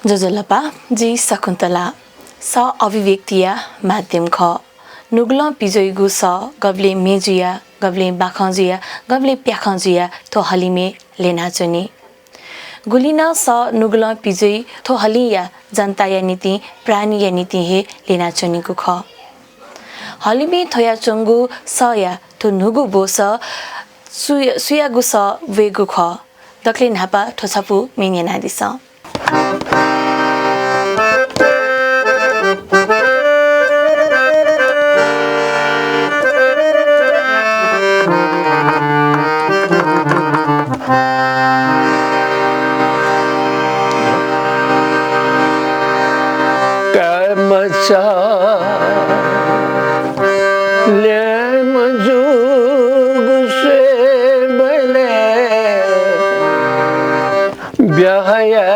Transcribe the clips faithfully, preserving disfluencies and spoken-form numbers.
ज्वजलपा, जि शकुन्तला। सः अभिव्यक्तिया माध्यम खः। नुगलं पिज्वइगु सः गबलें म्ये जुया, गबलें बाखं जुया, गबलें प्याखं जुया थ्व हलिमय् ल्यनाच्वनी। गुलि नं सः नुगलं पिज्वइ थ्व हलिंया जनताया निंतिं, प्राणीया निंतिं हे ल्यनाच्वनीगु खः। हलिमय् थ्वयाच्वंगु सःया थ्व न्हूगु ब्वसः सु-, सुयागु सः ब्वयेगु खः? दकलय् न्हापां थ्व छपु म्ये न्यनादिसँ। काय्‌मचा ल्याय्‌म्ह जूगु स्वयेबलय् ब्याहाया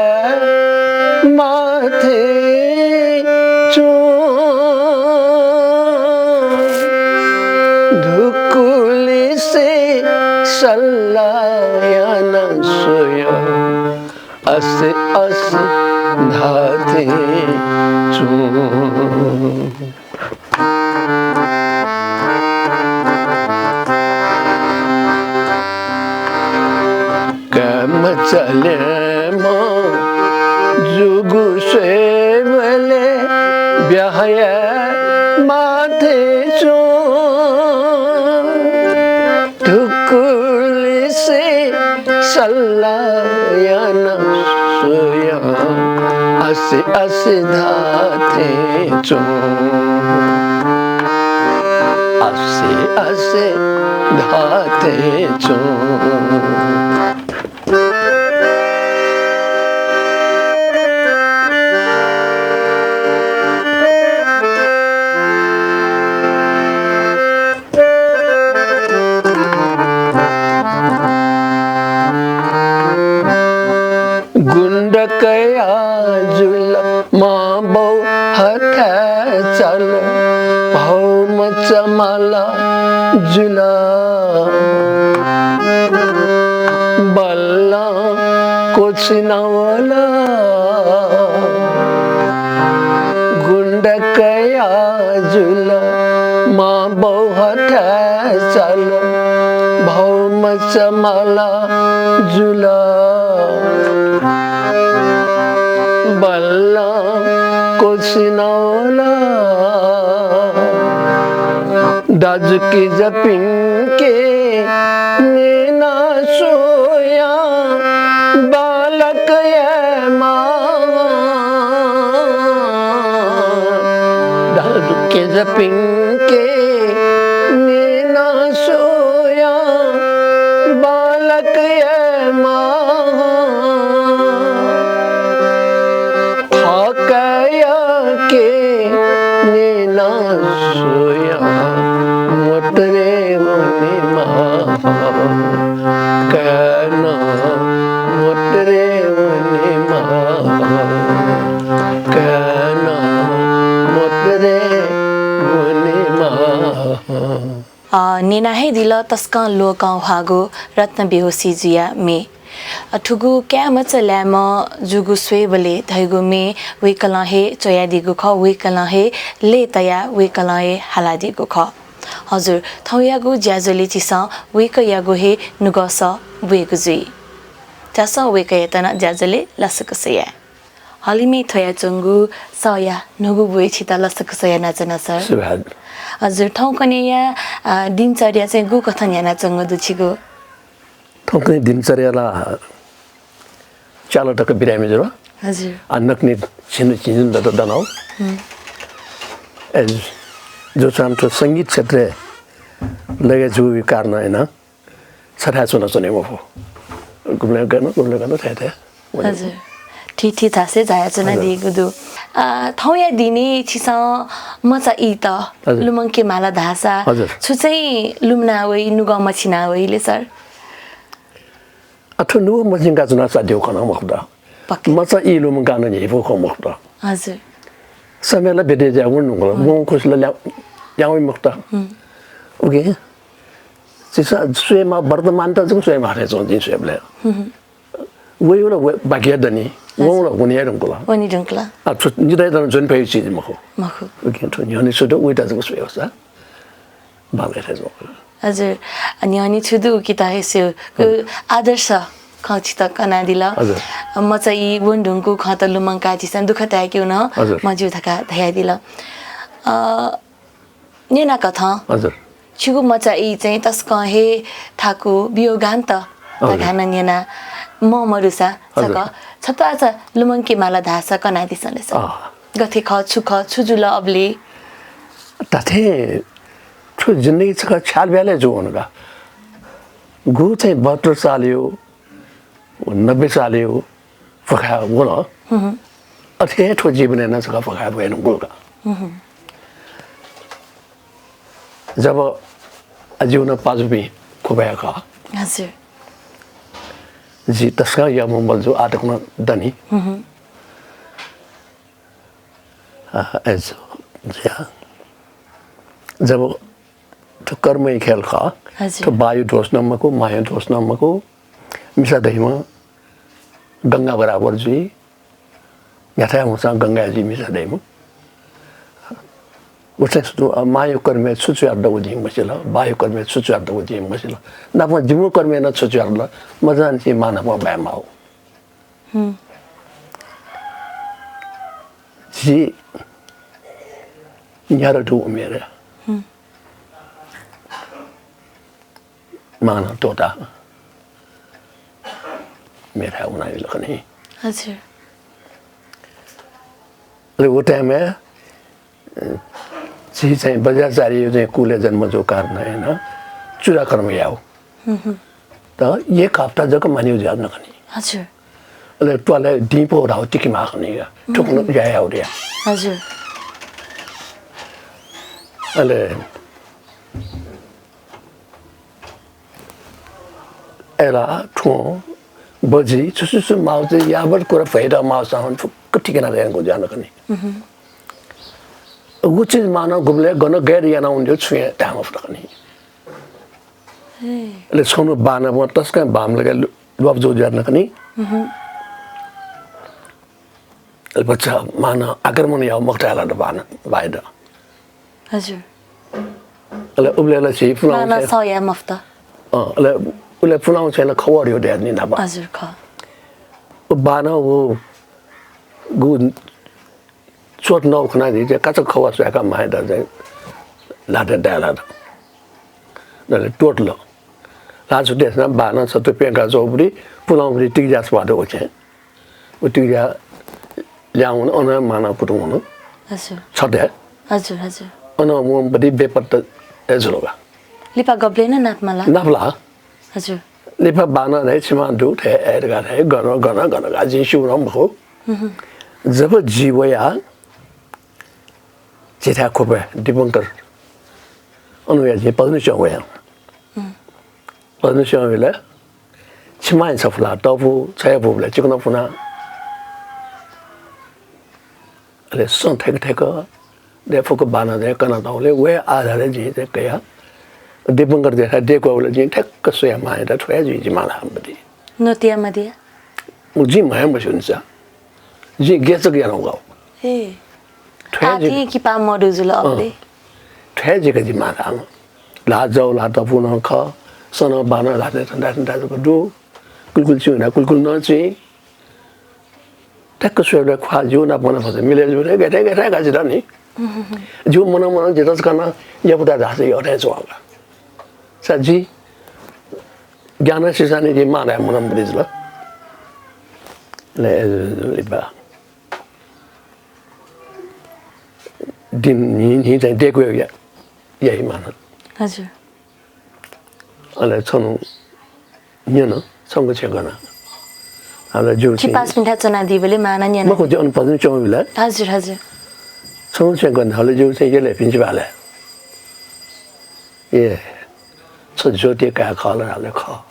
माथय् च्वं। धुकुलिसे सल्लाह याना स्वया, असे असे धात्थें च्वं। काय्‌मचा ल्याय्‌म्ह जूगु स्वयेबलय् ब्याहाया माथय् च्वं। धुकुलिसे सल्लाह याना स्वया, असे असे धात्थें च्वं। असे असे धात्थें च्वं। गुण्डकया जुल, मांबौ हथाय् चाल, भौमचा माला जुल। बल्लं क्वछिना वल। गुण्डकया जुल, मांबौ हथाय् चाल, भौमचा माला जुल। बल्लं क्वछिना वल। दाजुकिजापिंके न्यना स्वया, बांलाक यायेमाः। दाजुकिजापिंके न्यना स्वया, बांलाक यायेमाः। थःकाय्‌याके न्यना स्वया, मतरे वनेमाः। काय्‌नं मतरे वनेमाः। काय्‌नं मतरे वनेमाः। अ, न्यना हे दिल, तसकं लोकंह्वाःगु रत्न बेहोसी जुया म्ये। अ, थुगु काय्‌मचा ल्याय्‌म्ह जूगु स्वयेबलय् धइगु म्ये वय्‌कलं हे च्वयादीगु खः, वय्‌कलं हे लय् तयाः वय्‌कलं हे हालादीगु खः। हजुर, थौंयागु ज्याझ्वलय् झीसं वय्‌कःयागु हे नुगः सः ब्वयेगु जुइ। झासँ वय्‌कःयात नं ज्याझ्वलय् लसकुस याये। हलिमय् थ्वयाच्वंगु सःया न्हूगु ब्वय् छितः लसकुस यानाच्वना सर। सुभाय्। हजुर, थौंकन्हय्‌या, अ, दिनचर्या चाहिँ गुकथं यानाच्वंगु दु छिगु? थौंकन्हय् दिनचर्या ला च्याला तक बिरामी जुल। हजुर। आ, नकतिनि झिंनिदँ दत दनाव। हुँ। ए, जु-, जुचां थ्व संगीत क्षेत्रय् लगे जूगु कारणं यानाः छथाय् च्वनाच्वने मफु। गुबलें गन, गुबलें गन, थथे थथे वने। हजुर। थीथी थासय् झायाच्वनादीगु दु। अ, थौंया दिनय् छिसं मचा ईत हजुर। लुमंके माल धाःसा हजुर। छु चाहिँ लुमना वइ, नुगः मछिना वइ ले सर? अ, थ्व नुगः मछिंकाच्वनाः साध्य खँ नं मखुत। पक्कै। मचा ई लुमंकाः नं न्ह्यइपुगु खँ मखुत। हजुर। समय ला बेथे ज्या वन नुगल। हम्म। वं खुसि ला ल्या-, ल्यावइ मखुत। हम्म। OK। चिसा स्वयेमा वर्तमान त जक स्वयेमा हरे चों जिं स्वयेबले। हम्म। वइ ला व-, बाकी दनि। हजुर। वं ला वने धुंकल। वने धुंकल। आ, छु निदाइ दन जुन फै चिज मखु। मखु। OK, थ्व न्ह्यःने छु दु, उइता जक स्वये होसा। बांलाइ थाय् जुल। हजुर। न्ह्यःने छु दु उकिता हे स्यू। हजुर। आदर्श खँ छित कनादिल। हजुर। मचाइ वन धुंकू खँत लुमंका झीसं दुःख ताय्‌केउ नं हजुर। मज्यू धकाः धयादिल। अ, न्यना कथं हजुर। छिगु मचाइ चाहिँ तसकं हे थाकु वियोगान्त हजुर। धकाः नं न्यना ममरुसा हजुर। छकः छत्वाचा लुमंके माला धाःसा कनादिसँ ले सर। अँ। गथे खः, छु खः, छु जुल अबले? धात्थें छु जिन्दगी छकः छ्याल ब्याल हे जू वन का। गु चाहिँ बहत्तर सालय्, नब्बे सालय् फुकाय् वल। हम्म। अथे हे थ्व जीवनय् नं छकः फुकाय् वये धुंकल का। हम्म। जब अज्यू नं पाजुपिं खुबया खः। हजुर। जि तसकं यःम्ह मल्जु आः तक नं दनि। हम्म। अ, अय्‌जु, ज्या। जब थ्व कर्मया खेल खः, हजुर। थ्व बायु दोष नं मखु, माया दोष नं मखु, मिसा दइम्ह गंगा बराबर जुइ, न्ह्याथाय् हुंसां गंगा जुइ मिसा दइम्ह। व चाहिँ सु-, अ, माया कर्मय् छु च्वयात दु जिं मसिल, बायु कर्मय् छु च्वयात दु जिं मसिल। नापं जिमिगु कर्मय् नं छु च्वयात दु, मजांनिसें मां नापं बाय् माः। हम्म। जि न्यादँ दु उमेर। हम्म। मां नं त्वःताः मेथाय् वनादिल खनी। हजुर। अले व time-य्, अ, झी चाहिँ बज्राचार्य चाहिँ कुलय् जन्म जूगु कारणं यानाः चूडाकर्म याउ। हम्म। त एक हप्ता जक मानिउ जुयाच्वन खनी। हजुर। अले त्वालय् दिं पौ धाउ तिकि माः खनी का। हम्म। थुकथं याये याउ रे। हजुर। अले अय्‌ला थ्वं बजि छु छु छु माउ चाहिँ यावत कुरा भयेत माउसां फुक्क ठिकाना यानागु ज्या नं खनी। हम्म। व चिज मां नं गुबलय् गन गैर याना वंगु छुं हे धाये मफुत खनी। हे। अले छन्हु बांनं वं तसकं बांमलाक ल्वः-, ल्वापु जू ज्या नं खनी। हम्म। अले बच्चा मां नं आक्रमण याउ मखुत धाल बांनं, बाय् द। हजुर। अले उबलय् ला झी पुलांगु मां नं छेँ सह याये मफुत। अँ, अले उबलय् पुलांगु छेँय् ला खबर यु धयादिल नि नापं। हजुर, खः। उ बांनं व गु चोट नौ खनाः झी चाहिँ काचाक्क खबर स्वयाकाः मांयात चाहिँ ल्हातय् दाये लात। अले त्वःतल। ल्हाः छुट्टि याःसां बांनं छत्तु प्यंका च्वंगुबलय् पुलांगुबलय् तिकिज्या सफा दु व छेँ। व तिकिज्या ल्याहां वन, अन मां नं कुतुं वन। हजुर। छथाय्। हजुर, हजुर। अन वंबलय् बेपत्ता हे जुल का। लिपा गबलें नं नापं ला? नापं ला। हजुर। लिपा बांनं धाइ, छि मां दु थथे धकाः धाइ, गन, गन, गन का, जिं स्यू नं मखु। हम्म। जब जि वया, झीथाय् खुपय् दीपंकर, अन वया जिं पजनी च्वं वया। हम्म। पजनी च्वं वयेबलय् छि मांया छफु ला तःपु, छय्‌पु बलय् चिकनं पुना। अले सँ थय्‌क थय्‌क दये फुक्क बांनं चाहिँ कनातःगुलिं वया आधारय् जिं चाहिँ कया। दीपंकर जःथाय् दय्‌कूबलय् जिं थय्‌क स्वया मांयात थ्व हे जुइ जि मां धाःम्ह दु। नोतिया मदिया? जिं म्हया मस्यू नि सा। जिं guess जक यानागु। हे। थ्व हे आः जि- थें किपा मदु जुल अँ। अबलय्। थ्व हे जि का जि मां धाःम्ह। ल्हाः जव ल्हाः तःपु नं खः। सँ नं बांनं ल्हातय् थन्ता थन्ता जक दु। कुलकुल चिं ला कुलकुल नं चिं। थय्‌क स्वयेबलय् ख्वाः ज्यू नाप नं फत मिले जू थें गथे गथे का जितः नि। ज्यू मनं मनं जितः कनाः यपुता धाःसा यःथें च्वं का। सा जि ज्ञान सिसां नि जि मां धाये मनं मदु जुल। ले, लिपा। दिं न्हि, न्हि चाहिँ दय्‌कू या, याइ मां नं। हजुर। अले छन्हु न्यन, छंगु छेँ गन। अले ज्यू छि चाहिँ पासापिन्थाय् च्वनादीबलय् मां नं न्यन। मखु, जि अन पजनी च्वंबलय्। हजुर, हजुर। छंगु छेँ गन, अले ज्यू चाहिँ यलय् भिंचिबालय्। ए, छ ज्योति काय् खः ला धाःबलय् खः।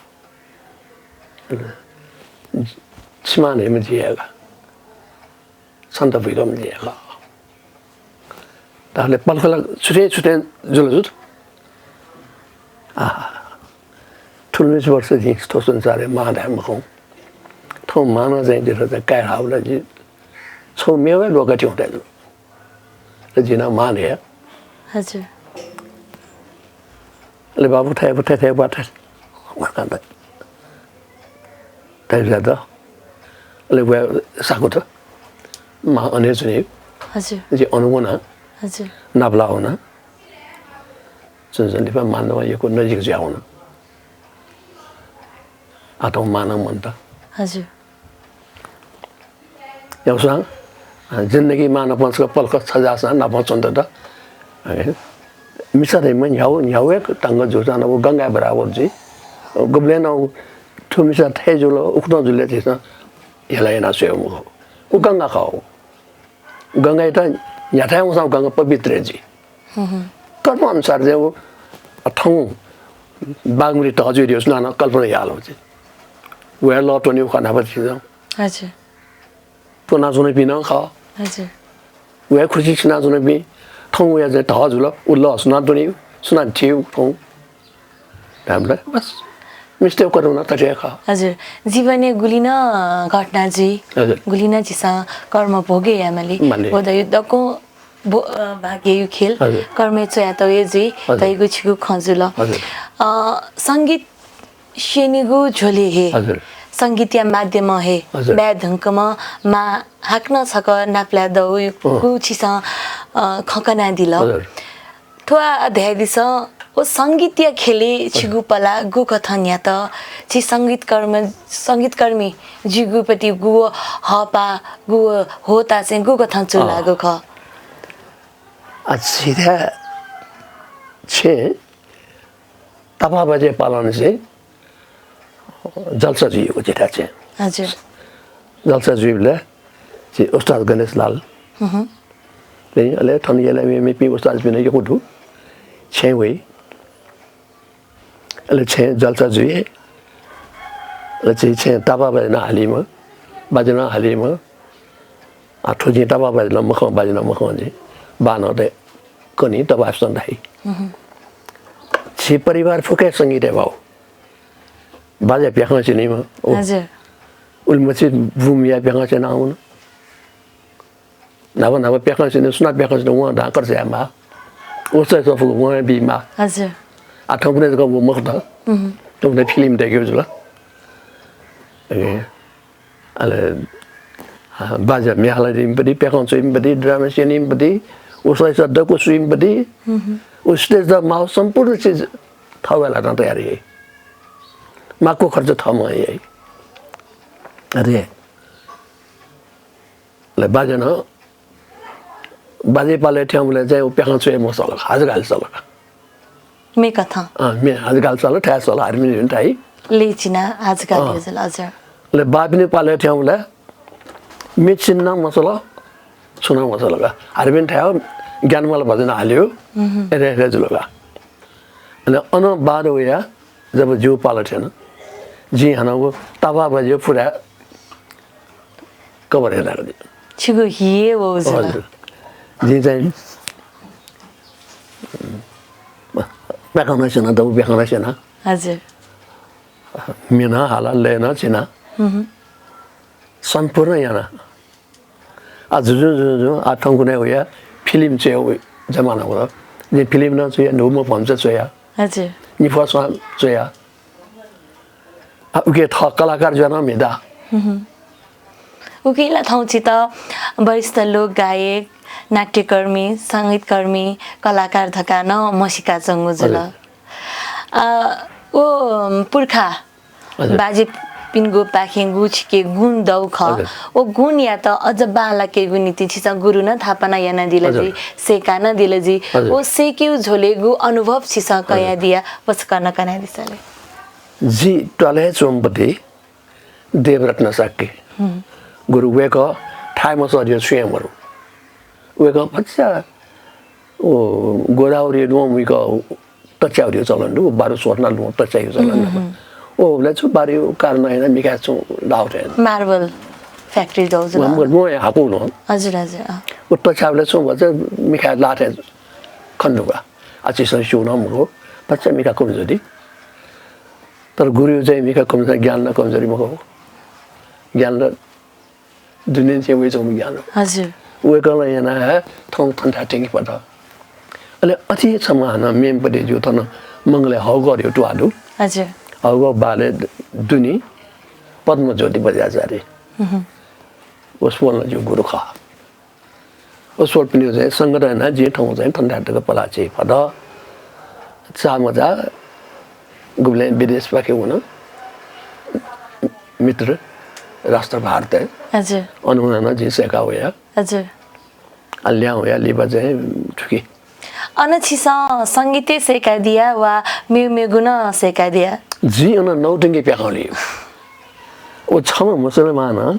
छि मां धाइम्ह जि हे का। छन्त बुइकंम्ह जि हे खः। ताले पलखला छुटे छुटे जुल जुत। आहा। थुलुमिस वर्ष जिं थ्व संसारय् मां धाये मखं। थौं मांनं चाहिँ जितः चाहिँ काये हाःबलय् जि छगू मेवाय् ल्वःकाः थ्यंगु थें जुल। अले जिं नं मां धया। हजुर। अले बाबु थथे, बाबु थथे, थथे, बाबु थथे। थथे जुयात। अले वया साकुत। मां अन हे च्वनी। हजुर। जिं अन वना। हजुर। नापलाः वना। च्वंच्वं लिपा मांनं यक्व नजिक जुया वन। आः थौं मांनं मन्त। हजुर। याःसां, अ, जिन्दगी मां नाप छकः पलख छजाःसां नाप च्वंत द। अ, मिसा धइम्ह न्ह्यागु, न्ह्यागु हे तंग जूसां नं व गंगाया बराबर जुइ। गुबलें नं व थ्व मिसा थथे जुल, उकथं जुल धइसां हेला याना स्वये मखु। व गंगा खः व। गंगायात न्ह्याथाय् वंसां व गंगा पवित्र हे जुइ। हम्म। कल्पना अनुसार चाहिँ व थौं बागमती तः जुइ धइगु सुनानं कल्पना याः ला चाहिँ। वया लः त्वनीगु खः न्हापा छिं। हजुर। त्वनाच्वनापिं नं खः। हजुर। वया खुसि छिनाच्वनापिं, थौं वया चाहिँ तः जुल, उ लः सुनां त्वनीगु, सुनां थीगु थौं। धायेबलय् बस, मिस्तय् करुणा थथे खः। हजुर। जीवनय् गुलि नं घटना जुइ, हजुर। गुलि नं झीसं कर्म भोगे यायेमाली। माली। व धइगु दक्वं भो-, अ, भाग्यया खेल, हजुर। कर्मय् च्वयातःगु हे जुइ, हजुर। धइगु छिगु खँ जुल। हजुर। अ, संगीत स्यनीगु झ्वलय् हे, हजुर। संगीतया माध्यमं हे हजुर। बाय् धुंकूम्ह मां हाकनं छकः नापलाये दःगु अँ। छिसं, अ, खँ कनादिल। हजुर। थ्व धयादिसँ, व संगीतया ख्यलय् हजुर। छिगु पला गुकथं न्ह्यात? छि संगीतकर्म-, संगीतकर्मी जुइगु प्रति गुगु हःपाः, गुगु होता चाहिँ गुकथं चूलाःगु अँ। खः? आ, झीथाय् छेँ तापाःबाज्या पालंनिसें जलसा जुइगु झीथाय् छेँ। हजुर। जलसा जुइबलय् झी उस्ताद गणेशलाल। हम्म। अले थन यलय् मेमेपिं उस्तादपिं नं यक्व दु। छेँय् वइ। अले छेँय् जलसा जुइ। अले झी छेँय् तापाःबाज्या नं हालीम्ह, बाज्या नं हालीम्ह। आ, थ्व जिं तापाःबाज्या नं मखं, बाज्या नं मखं जिं। बाःनं त कनी, तापाःपिसं धाइ। हम्म। झी परिवार फुक्कं संगीतय् भाउ। बाज्या प्याखं स्यनीम्ह। ओ। हजुर। उलिमछि बुँ मियाः प्याखं स्यनाः वन। न्हापा न्हापा प्याखं स्यने, सुनां प्याखं स्यने वं धां खर्च यायेमाः। वसः सफू वं हे बीमाः। हजुर। आ, थौंकन्हय् जक व मखुत। हम्म। थौंकन्हय् फिल्म दय्केगु जुल। ए, अले, आ, बाज्या म्ये हालादीम्ह पति, प्याखं च्वइम्ह पति, ड्रामा स्यनीम्ह पति, वसः दक्व स्वीम्ह पति, हम्म। व stage त माःगु सम्पूर्ण चिज थःम्हं ल्हातं तयार याइ। माक्व खर्च थःम्हं याइ। अथे। अले बाज्या नं, बाज्याया पालय् थ्यंबलय् चाहिँ व प्याखं च्वये मसल, हाजु घाले सल। म्ये कथं? अँ, म्ये हाजु घाले सल, थाय् सल, हारमोनियम थाय्। लय् चिनाः हाजु घाले अँ। जुल, हजुर। अले बाःपिनि पालय् थ्यंबलय् म्ये चिने नं मसल, छुं नं मसल का। हारमोनियम थाय् ज्ञानमाला भजन हाल्यो, हम्म। अथे अथे जुल का। अले अनं बाद वयाः जब जिगु पाला थ्यन, जिं हानं व तापाःबाज्या पुरा cover यानागु दु। छिगु हि हे वःगु जुल। हजुर। जिं चाहिँ प्याखं नं स्यना, दबू प्याखं नं स्यना। हजुर। म्ये नं हाला, लय् नं चिना। हम्म। सम्पूर्ण याना। आ, जुजुं, जुजुं, जुजुं, आ, थौंकन्हय् वयाः फिल्म च्वयेगु जमाना वल। जिं फिल्म नं च्वया, न्हूम्ह भचा च्वया। हजुर। निफ्वः स्वां च्वया। आ, उकी थः कलाकार जुयाः नं म्ये दा। हम्म। उकिं ला थौं छित वरिष्ठ लोकगायक, नाट्यकर्मी, संगीतकर्मी, कलाकार धकाः नं म्हसीकाच्वंगु जुल। हजुर। अ, व पुर्खा हजुर। बाजेपिनिगु पाखें गु छिके गुण दउ खः। हजुर। व गुणयात अझ बांलाकेगु निंतिं छिसं गुरु नं थापना यानादिल हजुर। जुइ, सय्का नं दिल जुइ। हजुर। व सय्केगु झ्वलय् गु अनुभव छिसं हजुर। कयादिया, व छकः नं कनादिसँ ले। जि त्वालय् च्वंबलय् देवरत्न शाक्य, हम्म। गुरु वय्कः थाय् मसः धइगु छुं हे मरु। वय्कः भचा व गोदावरी ल्वहं मुइक तच्यागु धइगु चलन दु, बारु स्वथना ल्वहं तच्यागु चलन दु। हम्म, हम्म। व उबलय् छु बारु कारणं यानाः मिखाय् छु लाउ थें। Marble factory दउ जुल। ल्वहं हे हाकु ल्वहं। हजुर, हजुर, अँ। व तछ्याःबलय् छुं भचा मिखाय् लाः थें खने धुंकाः। आ, झीसं स्यू नं मखु, भचा मिखा कमजोरी। तर गुरुया चाहिँ मिखा कमजोरी, ज्ञान नं कमजोरी मखु। ज्ञान ला दुनियां छेँ वइच्वंम्ह ज्ञान हो। हजुर। वय्कलं यानाः हे थौं थन थाय् थ्यंके फत। अले अथे छम्ह हानं मेम्पति ज्यू थन मंगलय् हौगः धइगु त्वाः दु। हजुर। हौगः बहालय् दुने पद्मज्योति बज्राचार्य। व स्वर्ण ज्यू गुरु खः। व स्वरपिनिगु चाहिँ संगत यानाः जिं थौं चाहिँ थन थाय् तक पलाः च्वये फत। चाःमचाः गुबलें विदेशपाखे वन, मित्र राष्ट्र भारतय्। हजुर। अन वनाः नं जिं सय्का वया। हजुर। आ, लिहां वया लिपा चाहिँ थुकी। अन छिसं संगीत हे सय्कादिया वा मेगु मेगु नं सय्कादिया? जिं अन नौटंकी प्याखं लुइ। व छम्ह मुसलमानं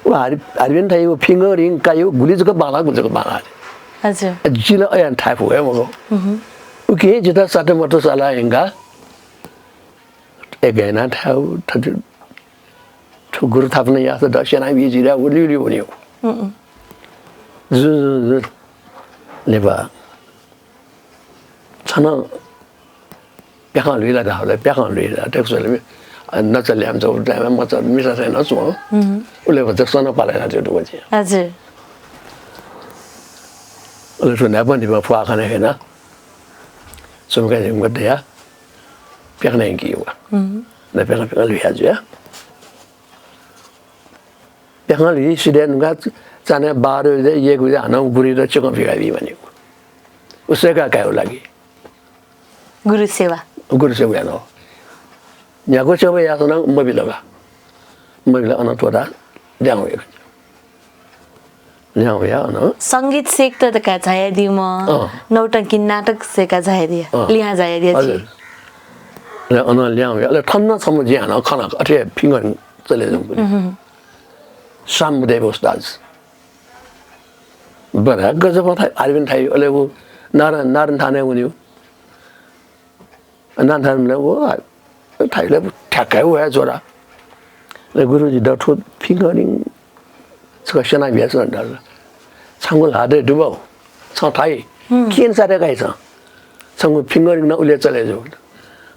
व हारि-, हारिबिन थाइगु फिंगरिङ काइगु गुलि जक बांलाः, गुलि जक बांलाः। हजुर। जिं ला अयां थाय् फु हे मखु। उकिं जितः सातु मतु सालाः यंकाः ए गय् यानाः थाय्, थथे थ्व गुरु थापना याःसा द स्यना बी जिरा व ल्यू ल्यू वनी। जु, जु, जु। नेपाः। छन प्याखं लुइ ला धाःबलय् प्याखं लुइ ला, तेकु स्वले नचा ल्याय्म्ह च्वं, मचा मिसा चाहिँ नच्वं। उले भचा सन पाला याना त्यो दुगु चाहिँ। हजुर। उले थ्व न्हाय्पं निपा फुवा खने खना। सुम्का जिम्का दया। प्याखं यंकी वा। न प्याखं प्याखं लुया जुया। प्याखं लुइ सिधये धुंकाः चान्हय् बाह्र बजे, एक बजे हानं गुरुइत चिकं फिका बी वनीगु। व सय्का कायेगु लागि। गुरु सेवा। गुरु सेवा यानाः। न्ह्यागु सेवा याःसा नं मबिल का। मबिल अन त्वःताः लिहां वया। लिहां वया अन। संगीत सय्कत धकाः झायादीम्ह अँ। नौटंकी नाटक सय्काः झायादिया। अँ। लिहां झायादिया हजुर। झी। अले अन लिहां वया। अले थन नं छम्ह जिं हानं खना, अथे फिंगरिङ चले जूगु। सामदेव उस्ताद। बडा गजब थाइ, हारिबिन थाइ, अले व नारायण, नारायण थानय् वनीगु। नारायण थानय् व थाइले ठ्याक्कै वया ज्वरा। अले गुरुजी द थ्व फिंगरिङ छकः स्यना बियाच्वना धाल। छंगु ल्हातय् दुबौ। छं थाइ। केन सारे काइ छं। छंगु फिंगरिङ नं उले चले जू।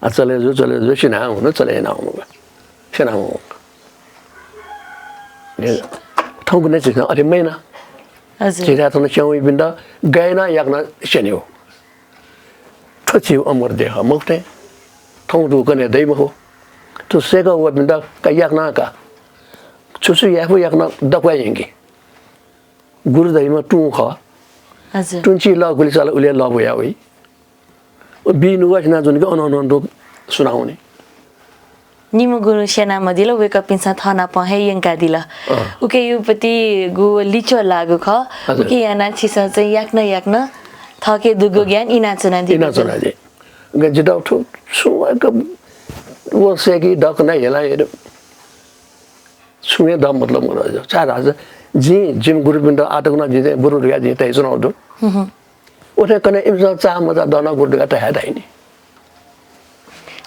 आ चले जू, चले जू, सिना हुनु, चले याना हुनु। स्यना हुनु। थौंकन्हय् झीसं अथे मयाना। हजुर। झीसं थन स्यंवइपिन्त गय् याना याकनं स्यनेगु। थ्व झीगु अमर देह मखु थें। थौं दुगु कन्हय् दइ मखु। थ्व सय्का वःपिन्त का याकनं का। छु छु याये फु याकनं दक्व यंकी। गुरु धइम्ह तुं खः। हजुर। तुं चिं लः गुलि चाल उले लः बुया वइ। व बी नुगः स्यनाच्वनी कि अन अन दु सुनावनी। निम्ह गुरु स्यना मदिल, वय्कःपिन्सं थःनापं हे यंकादिल। अँ। उके युपति गु लिच्वः लाःगु खः। हजुर। उके यानाः छिसं चाहिँ याकनं याकनं थःके दुगु ज्ञान इनाच्वनादिल। इनाच्वनादिल। उके जितः थ्व छुं वय्कः व सय्की दक्व नं हेला हेर। छुं हे द मतलब मदु। छाय्धाःसा जिं जिमि गुरुपिन्त आः तक नं जिं चाहिँ गुरु धकाः जिं तयाच्वनागु दु। उथे कन्हय् इमिसं चाःमचाः दनाः गुरु धकाः तया धाइनि।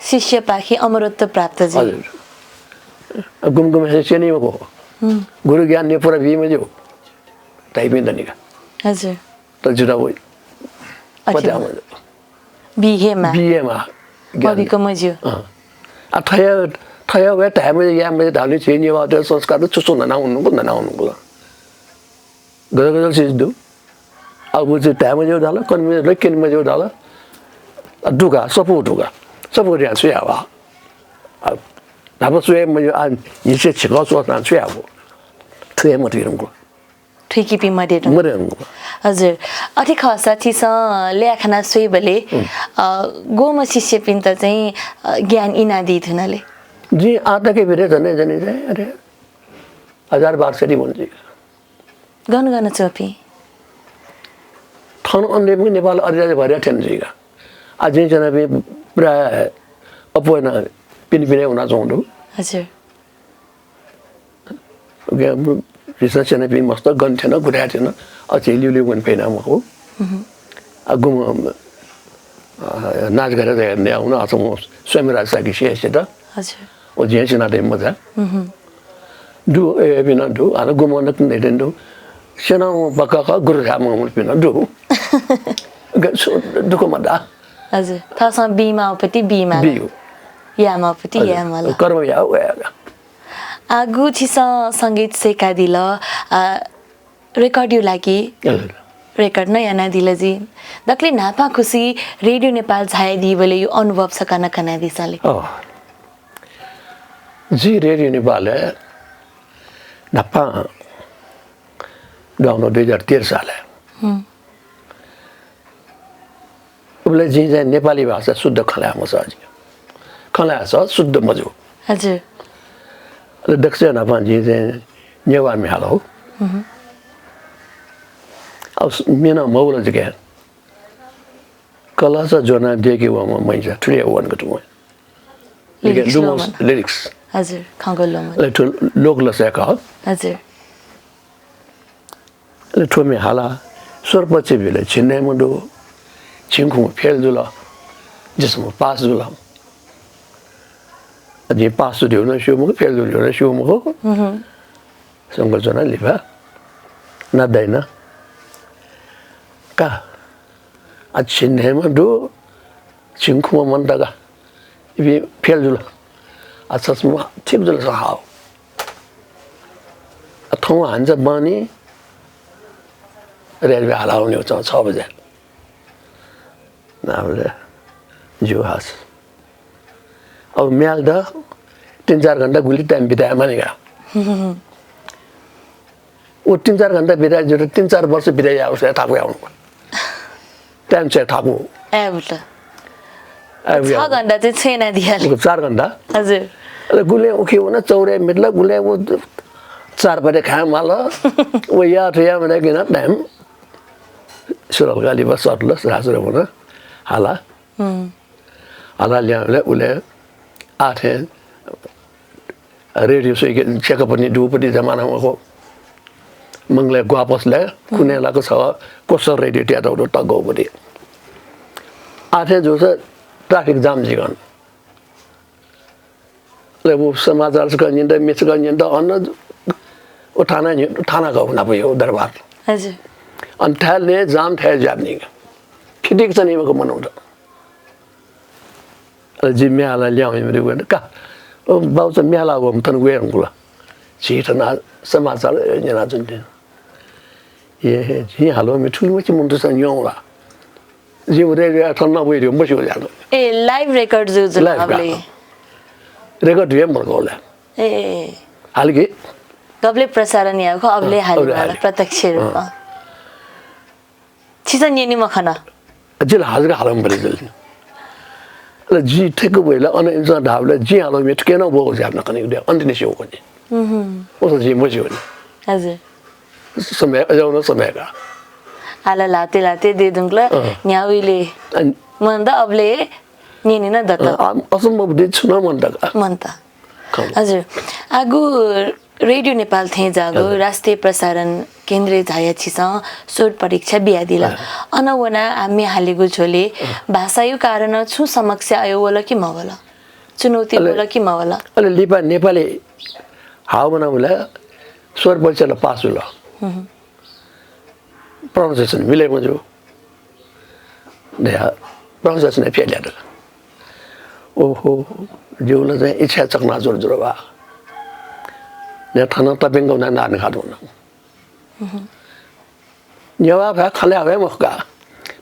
शिष्यपाखें अमरत्व प्राप्त जुइ। हजुर। गुम्ह गुम्हय्सिनं स्यनी मखु। गुरु ज्ञान निपूरा बी मज्यू। धाइपिं दनि का। हजुर। तर जितः वइ। अथे पत्याः मज्यू। बी हे माः। बी हे माः। ज्ञान। मबिक मज्यू। अँ। आ, थय्, थय् वये धाये मज्यू, याये मज्यू धाःगुलिं झी नेवाःतय् संस्कार छु छु नना वंगु, नना वंगु। गजल गजल चिज दु। आ, व चाहिँ धाये मज्यू धाल, कने मज्यू धाल, क्यने मज्यू धाल। आ, दुका, सफू दुका। सफू दुयां छु याये वा? आ, न्हापा छु याये मज्यू, आ, हिसे छिकः च्वःसां छु याये वा? थुइ हे मथुइ धुंकल। थुइकीपिं मदये धुंकल। मदये धुंकल। हजुर। अथे खःसा छिसं ल्याखना स्वइबलय्, अ, गुम्ह शिष्यपिन्त चाहिँ, अ, ज्ञान इनादी धुन ले? जिं आः तक भिडे झन्डै झन्डै चाहिँ, अरे, हजार बार सरी भन्छ। गन गन च्वंपिं? थन अन दइपिं नेपाल अधिराज्यभरिया थ्यन जुइका। आ, जिं च्वनापिं प्रायः अप्वः यानाः पिने पिने वनाच्वंगु दु। हजुर। उके, झीसं च्वनापिं मस्त गन थ्यन, गुथाय् थ्यन, अझ ल्यूल्यू वने फइना मखु। आ, गुम्ह, अ, नाच गथे धयाः नया हुन, अथवा स्वामीराज शाक्य सिंह सित। हजुर। व जिं चिनातइ मचा। दु, ए, पिना दु, हानं गुम्ह नक नइदन दु। स्यनावं पक्का खः, गुरु झाये मखु पिने दु। ग-, सु-, दुःख मदा। हजुर, थःसं बीमाःपति बीमाल। बियु। यायेमाःपति हजुर। यायेमाल। कर्म याः, वया। आगु छिसं संगीत सय्कादिल, आ, record यु लागि हजुर। Record नं यानादिल जि। दकले न्हापां खुसी रेडियो नेपाल झायादीबलय् यु अनुभव छकः नं कनादिसँ ले। अँ। जि रेडियो नेपालय् न्हापां दुहां वल दुई हजार तेह्र सालय्। हुँ। उबलय् जिं चाहिँ नेपाली भाषा शुद्ध खँ ल्हाये मसः जि। खँ ल्हाये सः, शुद्ध मजू। हजुर। अले दकसिबें न्हापां जिं चाहिँ नेवाः म्ये हाल हो। हुँ। अब स-, म्ये नं मवल जिके। कलहस ज्वनाः देके वंम्ह महिचा, थुलि हे वंगु तुं। Lyrics लिखे लुमस, लोमन। Lyrics। हजुर, खँग्वः लोमन। अले थ्व लोकलसय् खः। हजुर। अले थ्व म्ये हाला, स्वरपक्ष बिल, झिंन्हय्म्ह दु, झिंखुम्ह fail जुल, झिसम्ह pass जुल। जिं pass जू धइगु नं स्यू मखु, fail जू धइगु नं स्यू मखु। हुँ। शंकर ज्वनां लिपा नां दइन। का, आ, झिंन्हय्म्ह दु, झिंखुम्ह मन्त का। इपिं fail जुल। आ, छसम्ह ठीक जुल, स हाव। आ, थौं हान्चा बहनी रेलवे हाला वनेगु छ, छ बजे। नाबले ज्यू हस्। अब म्ये हालेत तीन चार घण्टा गुलि time बिताये मानि का। व तीन चार घण्टा बिताये जुयाः तीन चार वर्ष बिताये याःगु थाकु याःगु। Time चाहिँ थाकु। ए, बुझ्ल। ए, छ बुझ्ल। घण्टा चाहिँ छेँ यानादियाले। व चार घण्टा। हजुर। अले गुलें उखे वन, चौरे मिटल, गुलें व चार पटे खाये माल। व या थ्व या मने किन time। सुरल गाली बस सटल, रासुर वन। हाला। हुँ। हाला ल्यां उले, उले आः थें रेडियो सुइके चेकपनि दुपति जमाना मखु। मंगलय् ग्वापसलय् कुने लाक छ कोसर रेडियो त्यात उदो तगौपति। आः थें जूस traffic jam जिगन। ले वो समाचार छकः न्यंत, म्ये छकः न्यंत, अन वो थाना न्यं-, थाना गः नाप यो दरबार। हजुर। अन थाय् ने jam थाय् ज्याप निंग। फिटिक चनीमखु मनूत। अले जि म्ये हाला ल्याहां वये मते वय्कः। का, ओ बाउचा म्ये हाला वःम्ह थन वये धुंकल। झी थन समाचार न्यनाच्वने। ए हे, झी हालावःम्ह थुलिमछि मनूतय्सं न्यं ला। जि व रेडियो थन नं वये धुंकल, मस्यू ज्यात। ए, live record जू जुल live अबले। Record हे मरकल। ए। हाल कि? गबले प्रसारण याःगु खः, अबले अँ, हाले अबले माल, हाले। प्रत्यक्ष रूपमा। अँ। छिसं न्यने मखन। जिल हाजक हालं बरे जिल। अले जि ठेक वइल, अन इन्सान धावल, जि हालं मे ठेक न वो ज्याप न कने दे, अन्त निसे वो कने। हम्म। ओसो जि मजि वने। हजुर। समय, अजाउन समय का। आला लाते लाते दे दुंकल, अँ। न्याउ इले। अन- मन द अबले न्यने न दत। अँ, आ, असम्भव दे छु न मन दका। मन त। खः। हजुर। आगु रेडियो नेपाल थें जागु हजुर। राष्ट्रिय प्रसारण केन्द्रय् झाया छिसं स्वर परीक्षा बियादिल। हजुर। अन वना आम्य हालेगु झ्वले हजुर। भाषायु कारण छु समस्या अयो वल कि मवल? चुनौती अले, वल कि मवल? अले लिपा नेपाली हाउ बनाउला स्वर परीक्षा ल पास जुल। हम्म। Pronunciation मिले मजू। दया, pronunciation हे fail यात। ओहो, जिउला चाहिँ इच्छा चकनाचुर जुल बा। ने थन तपिंग उना नान खात उना। नेवा भाय् खँ ल्हाये मखु का।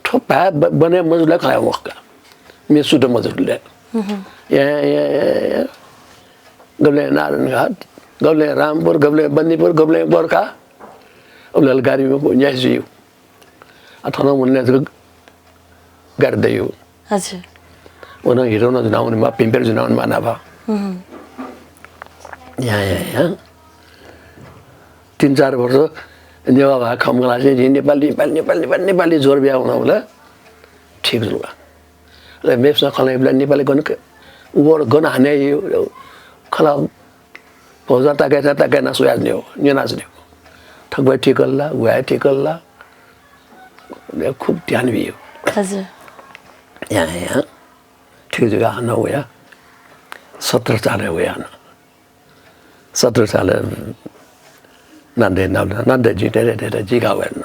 थ्व भाय् ब-, बने मजुले खँ ल्हाये मखु का। मे सुत मजुले। हम्म। या, या, या, या। गबलें नारायणघाट, गबलें रामपुर, गबलें बन्दीपुर, गबलें गोरखा। अब लल गाडी में न्याय जुयु। आ थन मुन्ने जक गाडी दयु। हजुर। वन हिरो न जुनावन मा, पिम्पेर जुनावन मा नाभा। हम्म। या, या, या। तीन चार वर्ष नेवा भाय् खँ मल्हासे जि नेपाली, नेपाली, नेपाली, नेपाली, नेपाली जोर बिया वना वला। ठीक जुल। अले मेप्सं खँ ल्हाइबलय् नेपाली गन क-, word गन हाने यु, खँ ल्हाः भौजा ताके था, ताके ना सुयाज न्यु, न्यनाज न्यु। थकबलय् ठीक ला, वया ठीक ला। ले खूब ध्यान बियु। हजुर। या, या। ठीक जगह हानं वया। सत्र सालय् वया हानं। सत्र सालय् नान्दै नाप नान्दै जिं तेरे तेरे जिगा वेन।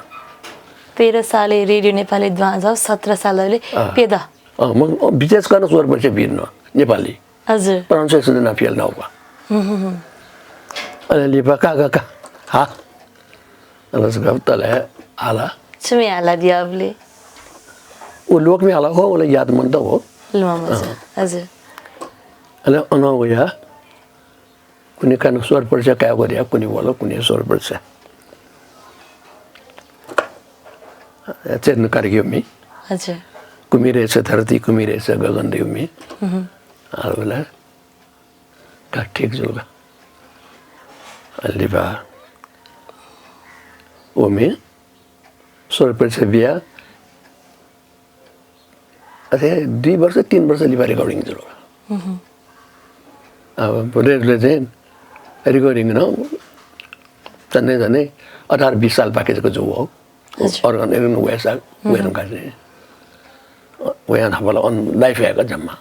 तेह्र सालय् रेडियो नेपालय् दुहां जाउ, सत्र सालय् अँ। प्यदँ। अँ, म, अँ, विशेष कर्न स्वर परिचय बिर्न नेपाली। हजुर। Pronunciation ना फेल नौका। अले लिपा का, का, का। हा। अले गप तले हाला। छुमि हाला दिया अबले। उ लोकमे हाला हो, उले याद मन त हो। लुमा मजा। अँ। हजुर। अले अन वया कुने कान स्वर परिचय कायेगु दिया, कुने वल, कुने स्वर परिचय। चेतन कार्यक्रम मी। हजुर। कुमिरे छ धरती, कुमिरे छ गगन देव मी। हम्म। आलबला का ठीक जुल का। अलिबा। ओमे स्वर परिचय बिया। अथे दुई वर्ष, तीन वर्ष लिपा recording जुल। हम्म। अब रेडियोले चाहिँ recording न झन्डै झन्डै अठार बिस साल पाके जक जू हो। हजुर। Organ, organ वयसा, हम्म। वयन का चाहिँ। वयन हबला अन live याका जम्मा।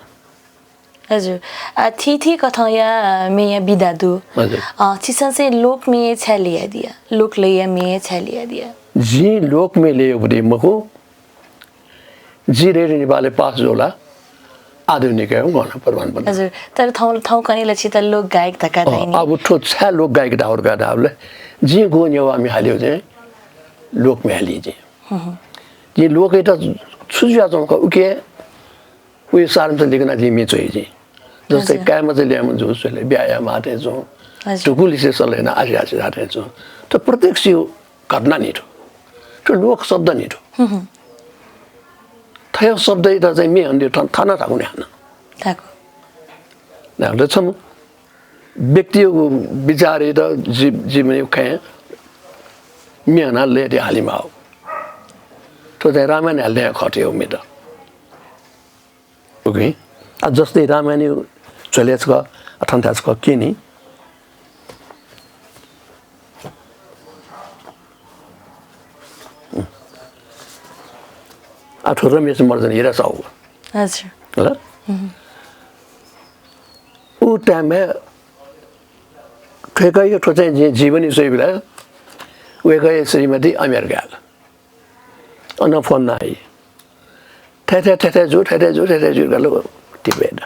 हजुर। आ, थीथी कथंया मेया विधा दु। हजुर। अ, छिसं चाहिँ लोकमे छाय् लिया दिया? लोकलय्‌या मे छाय् लिया दिया? जिं लोकमे लिया बुद्धि मखु। जि रेडियो नेपालय् पास जुल, आधुनिक हे गन प्रमाण बन। हजुर, तर थौं, थौं कने ला छित लोक गायक धका अँ, धाइनि। अब थ्व छाय् लोक गायक धाउर का धाबले, जिं गु नेवाः मे हालियो चाहिँ लोकमे हालि जिं। हम्म। जिं लोकय्‌त छु जुया च्वंक उके उइ सारमसे लिकना जिं मे च्वइ जिं। जस्तै हजुर। काय्‌मचा ल्याय्‌म्ह जू स्वले, ब्याहा यायेमाः थें च्वं। हजुर। धुकुलिसे सल्लाह याना आसे आसे धाः थें च्वं। थ्व प्रत्यक्ष घटना नि थ्व। थ्व लोक शब्द नि थ्व। हम्म। थ्व शब्दयात चाहिँ मे हन्दियो थन, थन थाकु नि हानं। थाकु। नागले छम्ह व्यक्तिया विचारयात जि-, जीवनया खँय् मे हना लय्‌ते हालिमाः। थ्व चाहिँ रामायण हाले खः थ्व मेत। OK। आ, जस्तै रामायण झ्वलय् छकः, आ, थन थाय् छकः क्यनी। आ, थ्व रमेश महर्जन हिरा साहु। हजुर। ल? हम्म। उ time-य् थ्वय्‌कःया थ्व चाहिँ जि-, जीवनी स्वइबलय् वय्‌कःया श्रीमती अमेरिकाय्। अन फोन नाइ। थथे, थथे जु, थथे जु, थथे जु, गलो टिपेन।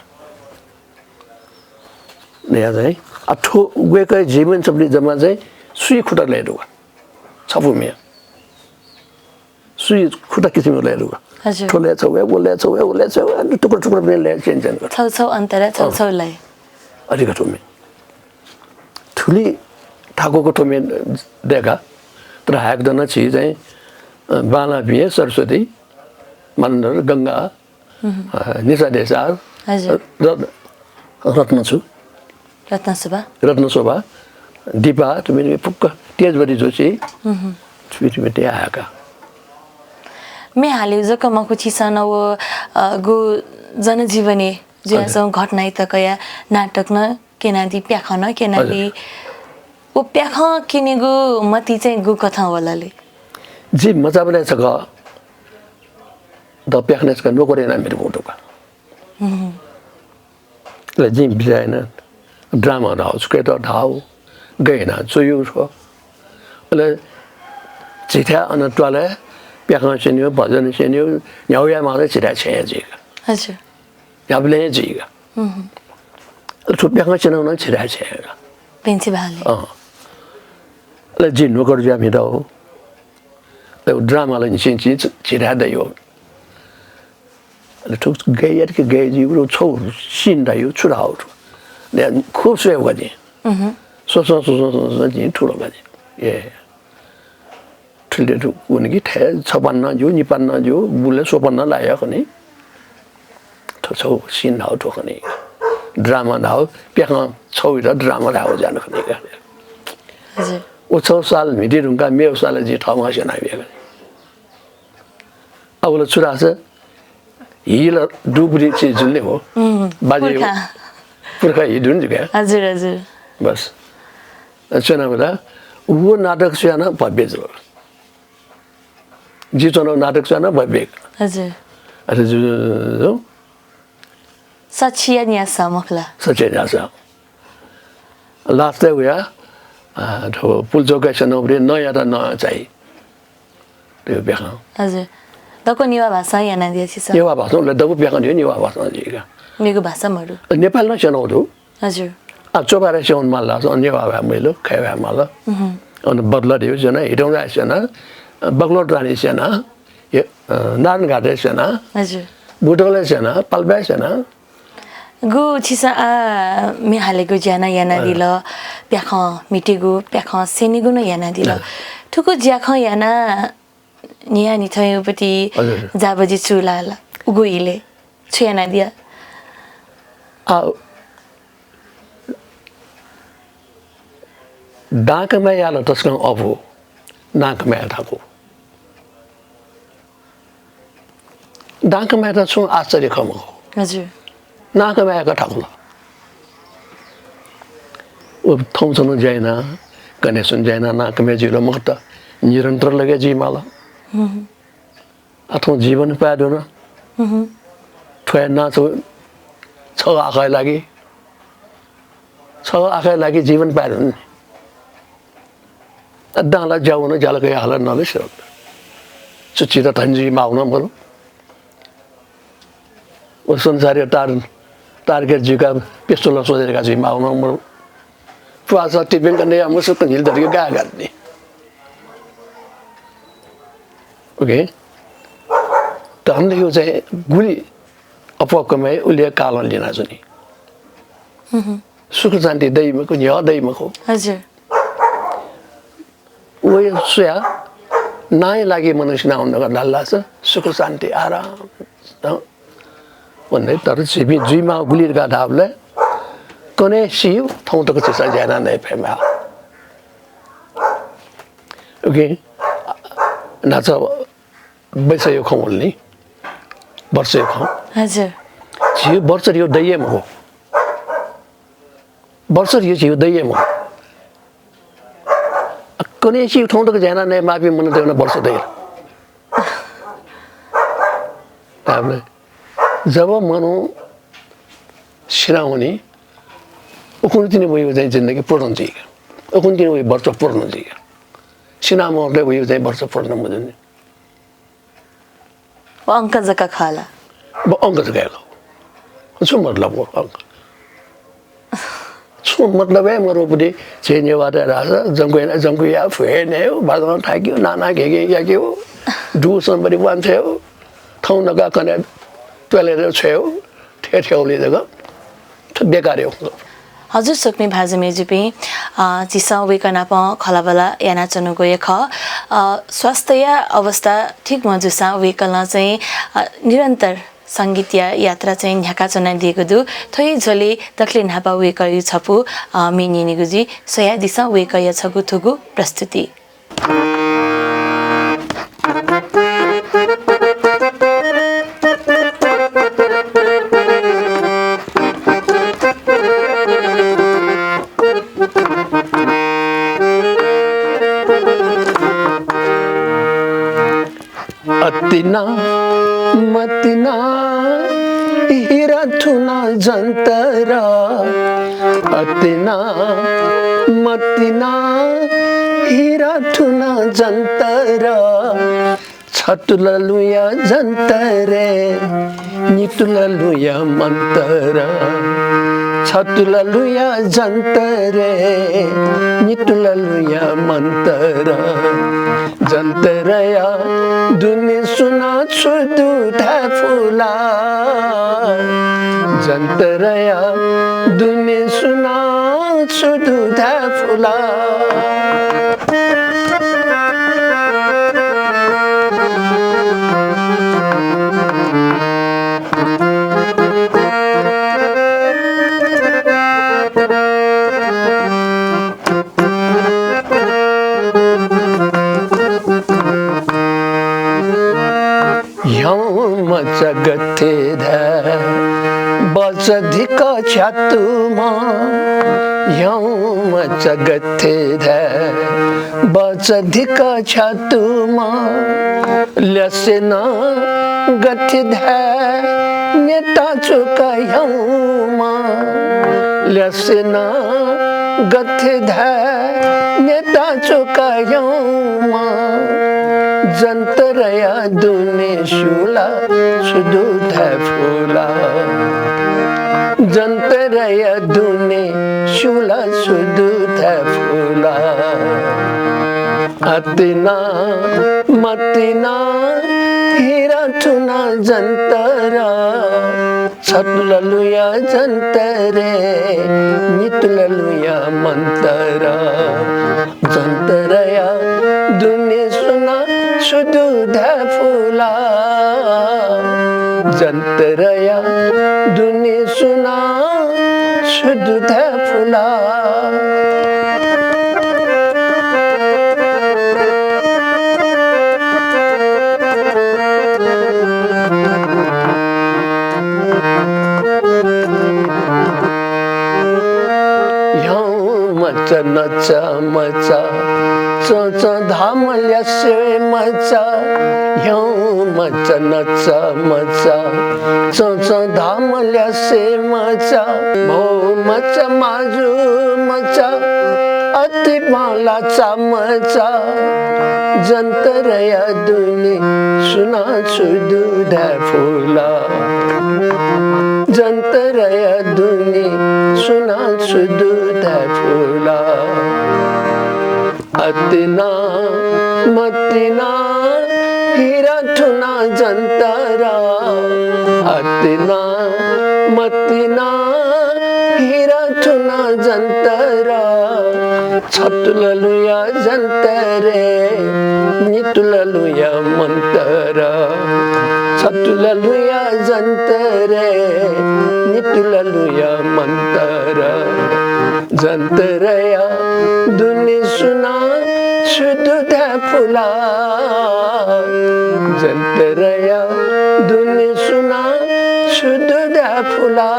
नया चाहिँ, आ, थ्व वय्‌कःया जीवन छपलि जम्मा चाहिँ सुई खुटा लय् दु। छपु मे। सुई खुटा किसिम लय् दु। हजुर। थ्व लय् छौ, व लय् छौ, व लय् छौ, टुक्रा टुक्रा मे लय् चेन चेन। छौ छौ अन्तर, छौ अँ। छौ लय्। अधिक थुमे। थुलि थाकुक थुमे देका, तर हायक दन छि चाहिँ, अ, बांला बिये सरस्वती, मानन्धर, गंगा, हम्म। अ, निशा देशार, हजुर। र-, रत्न छु। रत्नशोभा। रत्नशोभा, दीपा, थुमे फुक्क तेजवती जोशी, हम्म। थुमे, थुमे ते हायका। मे हाले जक मखु छिसन व, अ, गु जनजीवनी जुयाच्वंगु हजुर। घटनायात कया नाटक नं क्यनादी, प्याखं नं क्यनादी। हजुर। व प्याखं क्यनेगु मति चाहिँ गुकथं वल ले? जि मचाबलय् छकः द प्याखनय् छकः नोकर यानाः मेत बुं दु का। हम्म। अले जिं बिचाः याना drama धाउ, छुकेत धाउ, गय् याना च्वयु छ्व। अले झीथाय् अन त्वालय् प्याखं स्यनेगु, भजन स्यनेगु, न्ह्याउ यायेमाः ला झीथाय् छेँ जुइका। हजुर। न्ह्याबलें हे जुइका। हम्म। अले थ्व प्याखं स्यनेगु नं झीथाय् छेँ का। बेंछि भाले। अँ। अले जि नोकर जुया म्हिता हो। अले drama ला न्हिच्छि न्हिच्छि झीथाय् दइ हो। अले थ्व गय् यात कि गय् जुइगु छौ scene धाइयो, छु धाउ थ्व। अले खुब स्वयेगु का जिं। हम्म। स्वसं, स्वसं, स्वसं जिं थुल का जिं। ए। थुलि दु, उनकी थथे छपान नं ज्यू, निपान नं ज्यू, बुले स्वपान नं लाया खनी। थ्व छौ scene धाउ थ्व खनी। Drama धाउ, प्याखं छौ इता drama धाउ जान खनी का। हजुर। उ छौ साल म्हिती धुंका मेव साल जि थौमा स्यना बिया खनी। अब ल छु धाःसा, हि ला दुगुरी चिज जुल नि हो। हम्म, बाजे पुर्खा। पुर्खा हि दुन जुका। हजुर, हजुर। बस। च्वना बेला, व नाटक च्वना भव्य जुल। जि च्वना नाटक च्वना भव्य। हजुर। अच्छा, जु, जु, जु। सच्छिया न्यासा मखला। सच्छिया न्यासा। Last-य् वया, अ, थ्व पुल्चोकय् स्यनागु बलय् नयात न चाहिँ। थ्व प्याखं। हजुर। दक्व नेवाः भाषां यानादिया छिसं? नेवाः भाषां, उलि दक्व प्याखं थ्व नेवाः भाषां जुइगु। मेगु भाषा मरु। नेपाल नं स्यनागु दु। हजुर। आ, चोभाराय् स्यने माल धाःसा नेवाः भाय् मजिल, खय् भाय् माल। उहुँ। अन बदला धइगु स्यना, हितौंजाय् स्यना, बकलौटा रानी स्यना, हे, अ, नारायणघाटय् स्यना, हजुर। बुटवलय् स्यना, पाल्पाय् स्यना। गु छिसं आ म्ये हालेगु ज्या नं यानादिल, अँ। प्याखं म्हितेगु, प्याखं स्यनेगु नं यानादिल। अँ। थुगु ज्याखँ यानाः न्हियान्हिथंयागु पति हजुर। जाबजि चूलाल, उगु इलय् छु यानादिया? आ, दां कमाय् यायेत तसकं अःपु, नां कमाय् यायेत थाकु। दां कमाय् यायेत छुं आश्चर्य खँ मखु। हजुर। नां कमाय् यायेत थाकु ला। व थौं च्वनाः ज्या यानाः, कन्हय् च्वनाः ज्या यानाः नां कमाय् जुइ ला मखुत, निरन्तर लगे जुइमाल। हम्म। आ, थौं जीवन पाय् धुन। हम्म। थ्व हे नां छु, छगः आखःया लागि, छगः आखःया लागि जीवन पाय् धुन। आ, दां ला ज्या वन, ज्याला कयाः हाला, नला सिधल। छु चिता धनी जुइमाःगु नं मरु। व संसारया तार, target जुइकाः पिस्तोल सोझे जुइकाः जुइमाःगु नं मरु। प्वासा टिपिंक नयाः मुसुक्क न्हिल दतिके गाः गाः नि। OK? धन धइगु चाहिँ गुलि अप्वः कमाइ, उलि हे कालं लिनाच्वनी। हम्म। सुख शान्ति दइ मखु, न्ह्यः दइ मखु। हजुर। वया स्वयाः नांया लागि मनू सिनावन धकाः धाल धाःसा सुख शान्ति आराम। अँ? भन्दै तर झीपिं जुइमाः गुलि धकाः धाःबलय् कन्हय् सी थौं तक झीसं ज्या यानाः नये फयेमाः। OK? न्हाचः वैशाखया खँ वल नि, वर्षया खँ। हजुर। झी वर्ष धइगु दइ हे मखु। वर्ष धइगु झीगु दइ हे मखु। कन्हय् सी थौं तक ज्या यानाः नयेमाःपिं मनूतय्गु नं वर्ष दइ ला? धाःबलय् जब मनू सिनावनी, उखुन्हु तिनि वइगु चाहिँ जिन्दगी पूर्ण जुइ। उखुन्हु तिनि वइगु वर्ष पूर्ण जुइ। सिनामवंतले वइगु चाहिँ वर्ष पूर्ण मजुनि। व अंक जक खः ला? व अंक जक हे खः। छु मतलब हो अंक? छुं मतलब हे मरुगु पति झी नेवाःतय् धाःसा जंक्व, जंक्व याः, फु हे नयेगु, बाजं थाकेगु, नाना घेघे याकेगु, दुगु सम्पत्ति वांछ्वयेगु, थौं नकाः कन्हय् त्वालय् छ्वयेगु, थथे थें वनी जक। थ्व बेकार हे खः। हजुर, स्वकुमि भाजु मय्जुपिं, अ, झीसं वय्कः नाप खँल्हाबल्हा यानाच्वनागु हे खः। अ, स्वास्थ्यया अवस्था ठीक मजूसां वय्कलं चाहिँ, अ, निरन्तर संगीतया यात्रा चाहिँ न्ह्याका च्वनादीगु दु। थ्व हे झ्वलय् दकले न्हापा वय्कःया छपु, अ, म्ये न्यनेगु जुइ। स्वयादिसँ वय्कःया छगू थुगु प्रस्तुति। अतिना मतिना हिरा थुना जंतर। अतिना मतिना हिरा थुना जंतर। छतुला लुँया जंतरे, नितुला लुँया मन्तर। छतुला लुँया जंतरे, नितुला लुँया मन्तर। जंतरया दुने सुनां छु दु धाये फु ला? जंतरया दुने सुनां छु दु धाये फु ला? ह्यंमचा गथे धाये, बचा धिक छ्यातुमा। ह्यंमचा गथे धाये, बचा धिक छ्यातुमा। ल्यासें नं गथे धाये, नेता चुका ह्यंमा। ल्यासें नं गथे धाये, नेता चुका ह्यंम्ह जन्तरया दुने सुला सुदु धाय्‌फु ला। जन्तरया दुने सुला सुदु धाय्‌फु ला। अतिना मतिना हिरा थुना जन्तरा। छतुला लुया जन्तरे, नितुला लुया मन्तरा। जन्तरया दुने सुना सुदु धाय्‌फु ला। जन्तरया दुने सुना सुदु धाय्‌फु ला। ह्यंम्ह च नचाम्ह चा, चंचं धाःम्ह ल्यासेम्ह चा। ह्यंम्ह च नचाम्ह चा, चंचं धाःम्ह ल्यासेम्ह चा। भौम्ह च माजुम्ह चा, अति बांलाचाम्ह चा। जन्तरया दुने सुना सुदु धाय्‌फु ला। जन्तरया दुने सुना सुदु धाय्‌फु ला। अतिना मतिना हिरा थुना जन्तरा। अतिना मतिना हिरा थुना जन्तरा। छतुला लुया जन्तरे, नितुला लुया मन्तरा। छतुला लुया जन्तरे, नितुला लुया मन्तरा। जन्तरया दुने सुना सुदु धाय्‌फु ला। जन्तरया दुने सुना सुदु धाय्‌फु ला।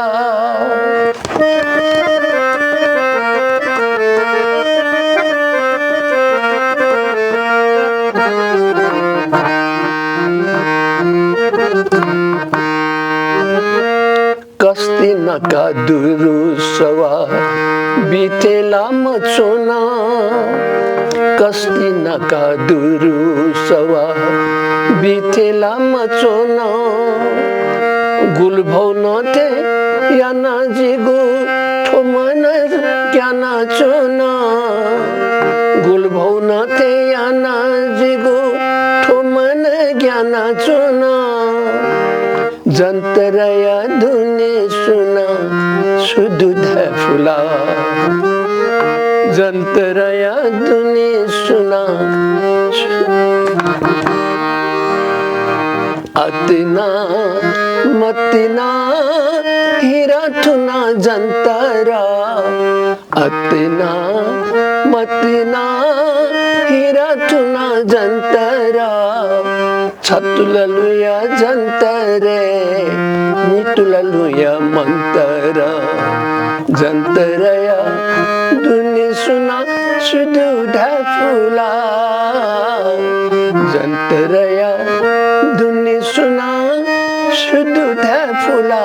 कस्ति नका दुरु सवा बिथे लामा च्वना। कस्ति नका दुरु सवा बिथे लामा च्वना। गुलभौन थें याना जिगु थ्व मन ग्याना च्वना। गुलभौन थें याना जिगु थ्व मन ग्याना च्वना। जन्तरया दुने सुना सुदु धाय्‌फु ला। जन्तरया दुने सुना सु-, अतिना मतिना हिरा थुना जन्तरा। अतिना मतिना हिरा थुना जन्तरा। छतुला लुया जन्तरे, नितुला लुया मन्तरा। जन्तरया दुने सुना सुदु धाय्‌फु ला। जन्तरया दुने सुना सुदु धाय्‌फु ला।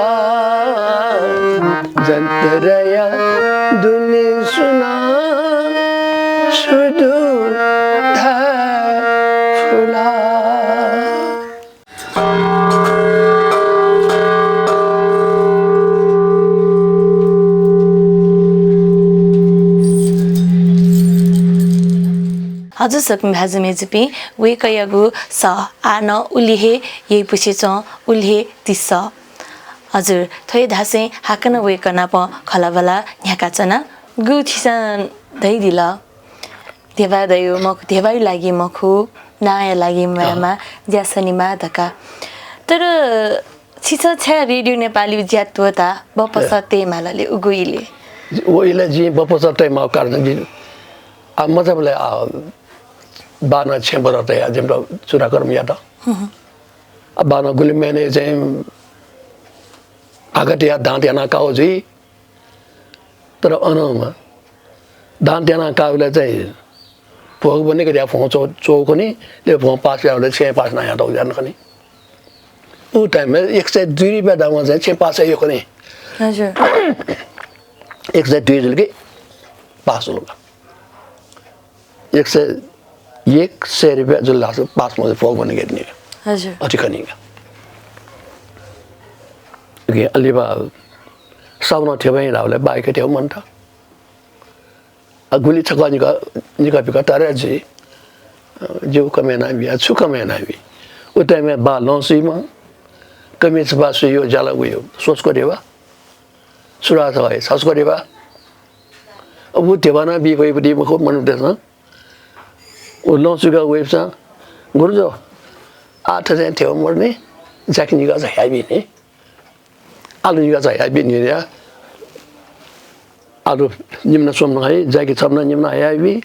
जन्तरया दुने सुना सुदु धाय्‌फु ला। हजुर सकलें भाजु मय्‌जुपिं, वय्‌कःयागु सः आः नं उलि हे यइपुसे च्वं, उलि हे तिसः। हजुर, थ्व हे धासें हाकनं वय्‌कः नाप खँल्हाबल्हा न्ह्याकाच्वना। गु छिसं धयादिल, ध्यबा दयु मखु, ध्यबाया लागि मखु, नांया लागि म्वायेमा, अँ। ज्या सनेमा धकाः। तर छिसं छाय् रेडियो नेपालयु ज्या त्वःताः बपसः ए। तयेमाल ले उगु इलय्? व इलय् जिं बपसः तयेमाःगु कारण जि, आ, मचाबलय्, आ, बानं छेँ बरः तयाः जिमित चुडाकर्म यात। हँ, हँ। आ, बानं गुलि म्हय्‌ने चाहिँ हाकःतयाः दाँत यानाः काः जुइ। तर अनं दाँत यानाः काःबलय् चाहिँ भ्वगु बने कथं भ्वं च्वः-, च्वःगु खनी, ले भ्वं पास याःबलय् छेँय् पास यानाः यानातःगु ज्या खनी। उ time-य् एक सय दुई रुपियाँ दामं चाहिँ छेँय् पास याइगु खनी। हजुर। एक सय दुई जुल कि पास जुल। एक सय, एक सय रुपियाँ जुल धाःसा पाँच मजि पोक बने गेट नि। हजुर। अति खनिका। ओके, अलिबा साबुन थेबा धाःबलय् बाइक थेव मन्त। अ, गुलि छकः निकः, निकः पिकः तर जुइ। अ, जिगु कमय् यानाबी, अ, छु कमय् यानाबी। उ time-य् बाः लं सुइम्ह, कमिज छपा सुइयो, ज्याला गुयो, सोचको देवा। सुरा छ है, ससको देवा। अब उ देवा नं बी फइ, बी मखु मनूतय्‌सं। उ लं सुइका वइपिसं, "गुरुजु, आः थथे थेव मरु नि, ज्याकि निकः छ हयाबी नि।" आलु निकः छ हयाबी नि या। आलु निम्ह स्वम्ह है, ज्याकि छम्ह निम्ह हयाबी,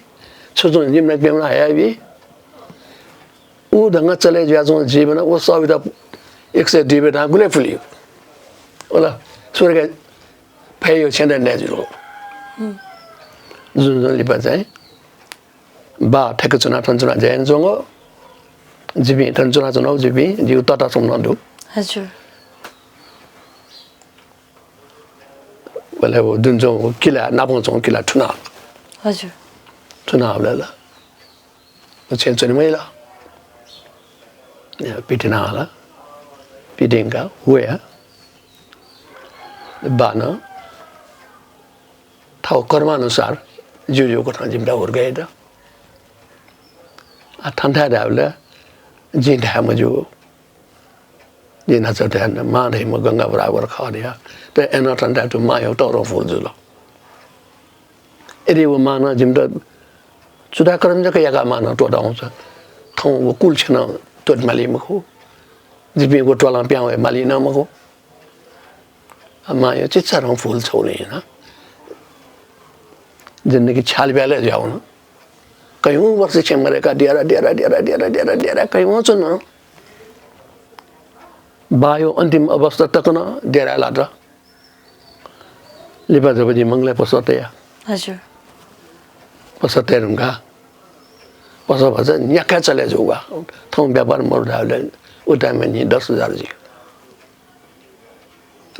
छुं निम्ह प्यम्ह हयाबी। उ ढंग चले जुयाच्वंगु जीवन, व सविता एक सय दुई बे दां गुले फुली। ओला, स्वर्ग फय्‌यो छेँ दने जुल। जुजुं लिपा चाहिँ बाः थथे च्वना, थन च्वना ज्या यानाच्वंगु, जिपिं थन च्वनाच्वनागु, जिपिं, जिगु तता छम्ह नं दु। हजुर। अले व दुने च्वंगु किला, नापं च्वंगु किला थुना। हजुर। थुनाबलय् ला व छेँ च्वने मजिल। या, पितिना हला। पितिंका वया। बानं थःगु कर्मानुसार ज्यू ज्यू कथं जिमित हुर्काइत। आ, थन थाय् धायेबलय् जिं धाये मज्यू। जिं न्हाचः धाये न, मां धइम्ह गंगा बराबर खः धया। तर अय्‌नं थन थाय् तुं मांया तःधं फुल जुल। यदि व मानं जिमित चुडाकरण जक याकाः मानं त्वःताउँछ, थौं व कुल छेँ नं त्वःते माली मखु। जिपिं व त्वालं पिहां वये माली नं मखु। आ, मांया चिचाधं फुल छगू नं याना। जिन्दगी छ्यालब्याल जुयावन। कैयौं वर्ष छेँ मदय्‌काः डेरा, डेरा, डेरा, डेरा, डेरा, डेरा कैवं च्वन। बाःया अन्तिम अवस्था तक नं डेराय् लात। लिपा जब जिं मंगलय् पसः तया। हजुर। पसः तये धुंकाः पसः भचा न्याक्क चले जूगु। थौं व्यापार मरु धाःबलय् उ time-य् न्हि दस हजार जुइ।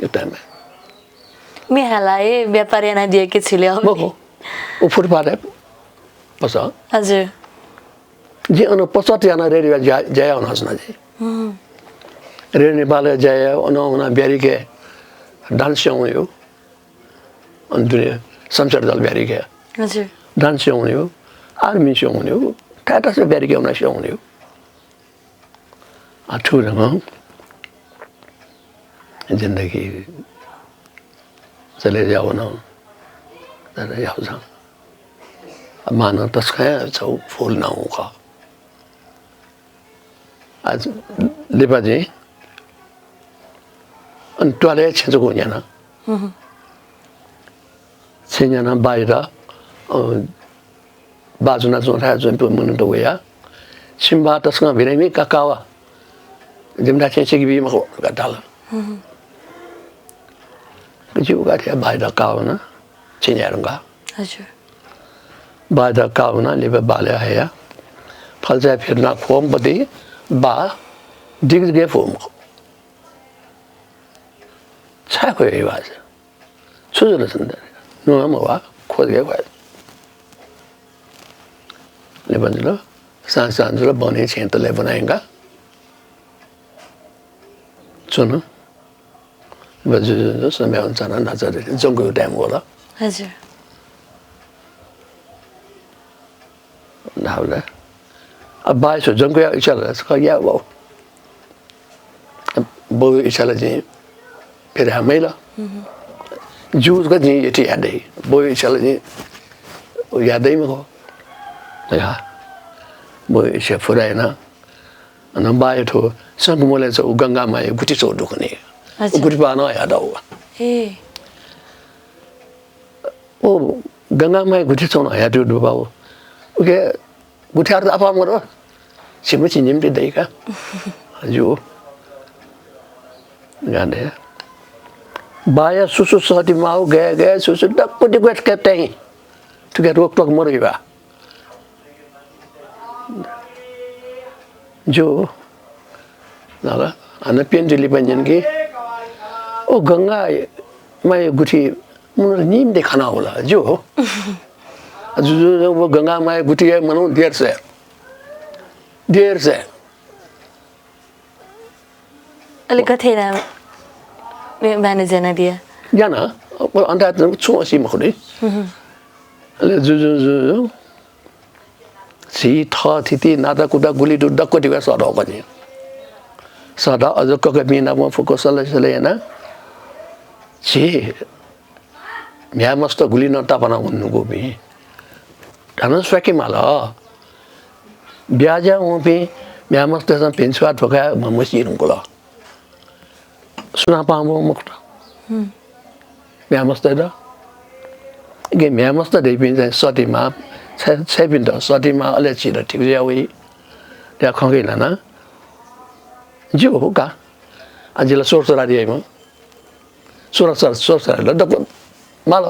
उ time-य्। म्ये हालाः हे व्यापार यानादियाके छिले अम्बे। मखु। उ फुटपाथय् पसः। हजुर। जिं अन पसः तयाः नं रेडियोय् ज्या, ज्या याना च्वना जिं। हम्म। रेडियो नेपालय् ज्या याः, अन वना ब्यारिके dance show वनेगु। अन दुने शमशेरदल ब्यारिके। हजुर। Dance show वनेगु, army show वनेगु, थाय् थासय् ब्यारिके वना show वनेगु। आ, थुगु नं जिन्दगी चले जुयावन, तर याःगु छं। आ, मां नं तसकं हे छगू फुल नां खः। आ, लिपा जिं अन त्वालय् छेँ जक न्याना। हम्म। छेँ न्याना बाःयात, अ, बाः च्वनाच्वंगु थाय् च्वंपिं मनूत वया। छिमि बाः तसकं भिंगु का, का वा। जिमिथाय् छेँ सीके बी मखु धकाः धाल। हम्म। जिगु का थें बाःयात का वना, छेँ न्याये धुंकाः। हजुर। बाःयात का वना लिपा बाःलय् हया। फल्चाय् फिरना ख्वःम्ह पति बाः दिगजगय् फुम्ह। छाय् ख्वये बाःया? छु जुल छन्त? नुहां मवाः, ख्वः जक ख्वये। लिपा जुल, साँझ साँझ जुल, बहनी छेँ तले ब्वनायंका च्वन। लिपा जुजुं समय अनुसार न्हाचः दथें जंक्वया time वल। हजुर। धाःबलय् अब बाःया छु जंक्वया इच्छा ला, छकः याये बाः। बौया इच्छा ला जिं फिर याये मजिल। हम्म। ज्यू जक जिं यति याये दइ। बौया इच्छा ला जिं याये दइ मखु। या, बौया इच्छा पूरा याना। अन बाःया थ्व शंखमूलय् छगू गंगा मांया गुथि छगू दु खनी। अच्छा। उ गुथिपाः नं हयातःगु। ए। उ गंगा मांया गुथि छगू नं हयातःगु दु बाः। उके गुथियार त अपाः मदु। छिमछि निम्ति दइ का। ज्यू। गान्धे। बाःया सु सु सःति माःगु, गय् गय् सु सु दक्व दिक्व थुके तइ। थुके रोकटोक मदु बा। ज्यू। धाल, हानं प्यन्ति लिपा न्यन कि, ओ गंगा मांया गुथि मनूत निम्ति खना वल, ज्यू। जुजुं व गंगामाया गुथिया मनू डेढ सय। डेढ सय। अले गथे याना म्यानेज यानादिया? याना, अन्त छुं असी मखु नि। अले जुजुं, जुजुं, झी थःथिति नाताकुता गुलि दु दक्व धिबा सःतः कनि। सःतः अझ ककापिं नाप फुक्क सल्लाह सल्लाह याना झी म्ह्याय्‌मस्त गुलि नं तापाना वंगुपिं हानं स्वाके माल। ब्याहा ज्या वंपिं म्ह्याय्‌मस्तय्‌सं भिंछुवा ध्वखाय् म्ह मसी धुंकल। सुनां पाहां ब्वं मखुत। म्ह्याय्‌मस्तय्‌त। इके म्ह्याय्‌मस्त धइपिं चाहिँ सतिमा, छय्-, छय्‌पिन्त सतिमा अले छित ठीक जुया वइ। त्या खंके लाना। ज्यू हो का। आ जिला सोर सोरारी याइमा। सोर सोर-, सोर सोरारी ल दक्व माल।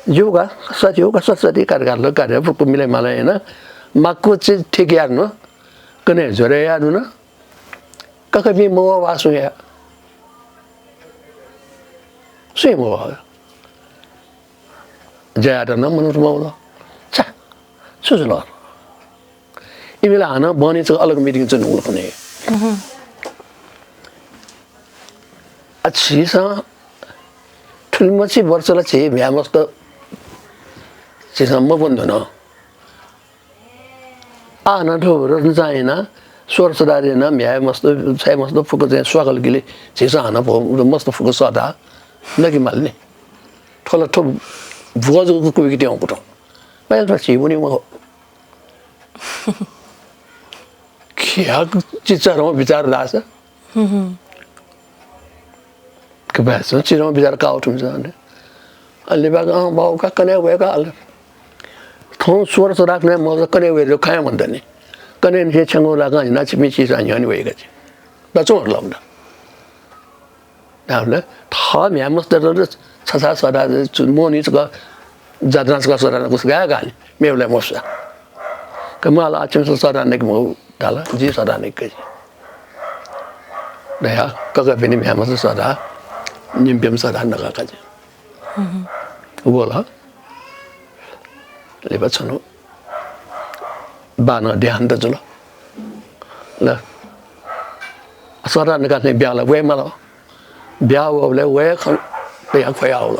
ज्यू का, सति हो का, सति, सति, कार्य, कार्य, ल, कार्य, फुक्क मिले माले याना। माक्व चिज ठीक याना, कने झोरे याना। ककबी मवा वासु या। सुई मवा। जयात न मनोरमा होला। छा, सुजुल। इमिला हानं बहनी छकः अलग मिटिङ चाहिँ न्हुंगल खने। आ, झीसं थुलिमछि वर्ष ला झी म्ह्याय्‌मस्त झीसं मब्वने धुन। आ, हानं थ्व रत्नचां याना, सोर सोरारी याना, म्ह्याय्‌मस्त, छय्‌मस्त फुक्क चाहिँ स्वाकल गिले झीसं हानं भो-, मस्त फुक्क सःता नके माल नि। थ्व ला थ्व भुगः जक कुबिके त्यं कुतुं। पायल थ्व झी वनी मखु। खिया चिचारं विचार दास। कपाय्‌सं चिरं विचार काउ थुमिसं। अले लिबाक, अँ, बाउ का कने वय्‌का अले। थौं सोर सोरारी याना मखु कने वये जो खाया मन्त नि। कने निसे छ्यंगु लाकं हिना छिपिं चिसा न्ह्यःने वय्‌का छि। दा चोर लम्दा। धाःबलय् थः म्ह्याय्‌मस्तय्‌त छछाः सःता मोहनी छकः जात्रां छकः सःता कुछ गाय् गानि मेबलय् मफुसा। कमाल आचमस सःता नके मखु धाल, जिं सःता नके। दया ककपिनि म्ह्याय्‌मस्त सःता, निम्प्यम्ह सःता नका काजि। वल। लिपा छन्हु बानं देहान्त जुल। ल। सःता नकाः थें ब्याहा ला वये माल। ब्याहा वःबलय् वये खन, तया ख्वया वल।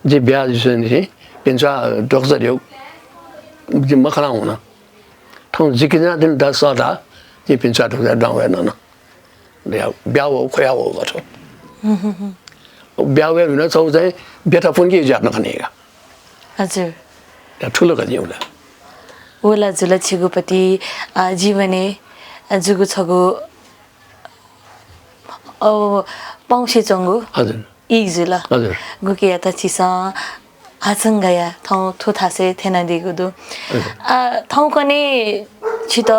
जि ब्याहा जुसेंनिसें भिंछुवा ध्वखा सःतेगु जि मखना हुन। थौं जिकिजां दिन दा सःता, जि भिंछुवा ध्वखा सःतेगु दं वये नन। ब्याहा, ब्याहा वःगु ख्वया वःगु अथवा। ब्याहा वये भिन छौ चाहिँ ब्यथा पुंकी ज्यात नखनेगा। हजुर। या ठुलो गजिउँला। ओला जुल छिगुपति, अ, जीवने, अ, जुगु छगु, अ, पाउँसे च्वंगु हजुर। ई जुल। हजुर। गुकियात छिसं हाचंगया थौं थुथासे थ्यनादीगु दु। हजुर। अ, थौंकन्हय् छित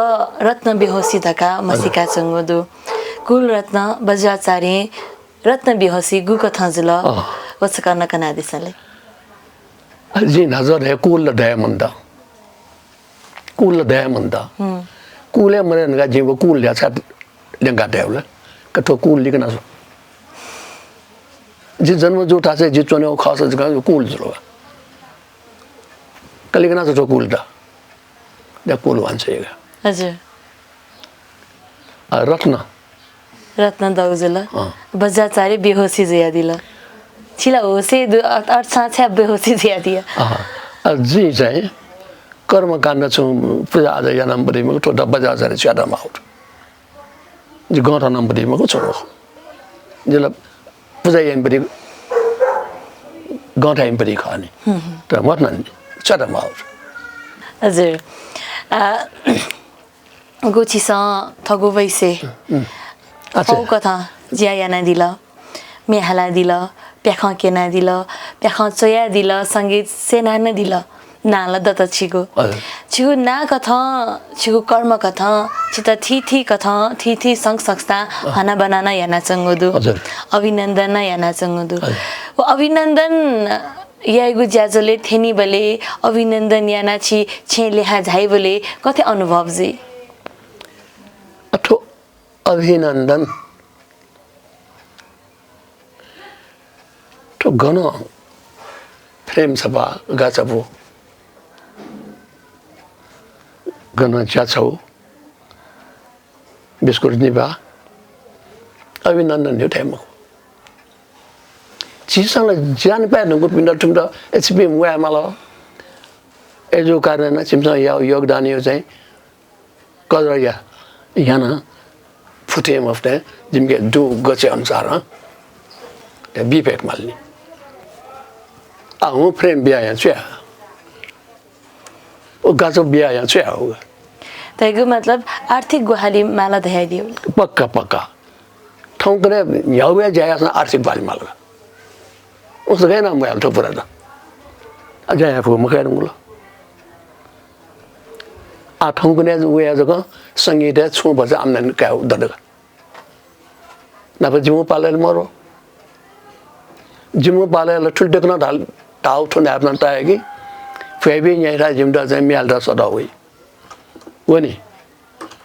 रत्न बेहोसी धकाः हजुर। मसीकाच्वंगु दु। कुलरत्न बज्राचार्य रत्न बेहोसी गुकथं जुल? अँ। व छकः नकनादिसँ ले। जिं न्हाचः धया कुल ला दया मन्त। कुल ला दया मन्त। हुँ। कुलय् मदया धकाः जिं व कुल ल्याः छाय् ल्यंका तयेबलय्? का थ्व कुल लिकना स्व। जि जन्म जूगु थासय् जि च्वनेगु खःसा जक कुल जुल का। का लिकना स्व थ्व कुल त। ल्या कुल वांछ्वये का। हजुर। आ, रत्न। रत्न दौ जुल। अँ। बज्राचार्य बेहोसी जुयादिल। छिला होसय् दु, अ-, अर्थात् छाय् बेहोसी जुयादिया। अँ। आ, जिं चाहिँ कर्मकाण्ड छुं पूजा आजा यानाम्ह पति मखु, थ्व द बज्राचार्य च्वयातःम्ह आउट। जि गं थनाम्ह पति मखु, छु मखु। जिला पूजा याइम्ह पति, गं थाइम्ह पति खः नि। हुँ, हुँ। तर मत ननि, च्वयातःम्ह आउट। हजुर। आ, गु छिसं थःगु वइसे उम्, उम्। अच्छा। फौकथं ज्या यानादिल, म्ये हालादिल, प्याखं क्यनादिल, प्याखं च्वयादिल, संगीत स्यनादिल, नां ला दत छिगु। हजुर। छिगु नां कथं, छिगु कर्म कथं, छित थीथी कथं, थीथी संघ संस्थां अँ। हनाबना नं यानाच्वंगु दु। हजुर। अभिनन्दन नं यानाच्वंगु दु। हजुर। व अभिनन्दन याइगु ज्याझ्वलय् थ्यनीबलय्, अभिनन्दन यानाः छि छेँय् लिहां झाइबलय् गथे अनुभव जुइ? अ, थ्व अभिनन्दन, थ्व गनं प्रेम छपा, गाचापु, गन च्याछौ, बिस्कुट निभाः, अभिनन्दन न्ह्यथाय् मखु। झीसं ला ज्यानपाय् धुंकूपिन्त थुमित छिपिं म्वाये माल। अय्जूगु कारणं नं छिमिसं याःगु योगदानया चाहिँ कदर या, यानाः फुथें मफुथें जिमिके दुगु गचे अनुसारं बी फय्के माल नि। आ, हुँ, प्रेम बियाः याना छु याये? व गाचापु बियाः याना छु याये? धइगु मतलब आर्थिक ग्वाहालि माल धयादिउ। पक्का, पक्का। थौंकन्हय् न्ह्यागुया ज्या याःसां आर्थिक ग्वाहालि माल। उकिं गय् यानाः म्वायेगु थ्व पुरा त। आ, ज्या याये फुगु मखु धुंकल। आ, थौंकन्हय् वया जक संगीतय् छुं भचा आम्दानी काये दत का। नाप जिमिगु पालय् ला मरु। जिमिगु पालय् ला थुलि दक्व नं धाल, धाउ थ्व न्हाय्‌पनं ताय्‌कि, भ्वय्‌बी न्यायेत जिमित चाहिँ म्ये हालेत सःतः वइ। वनी।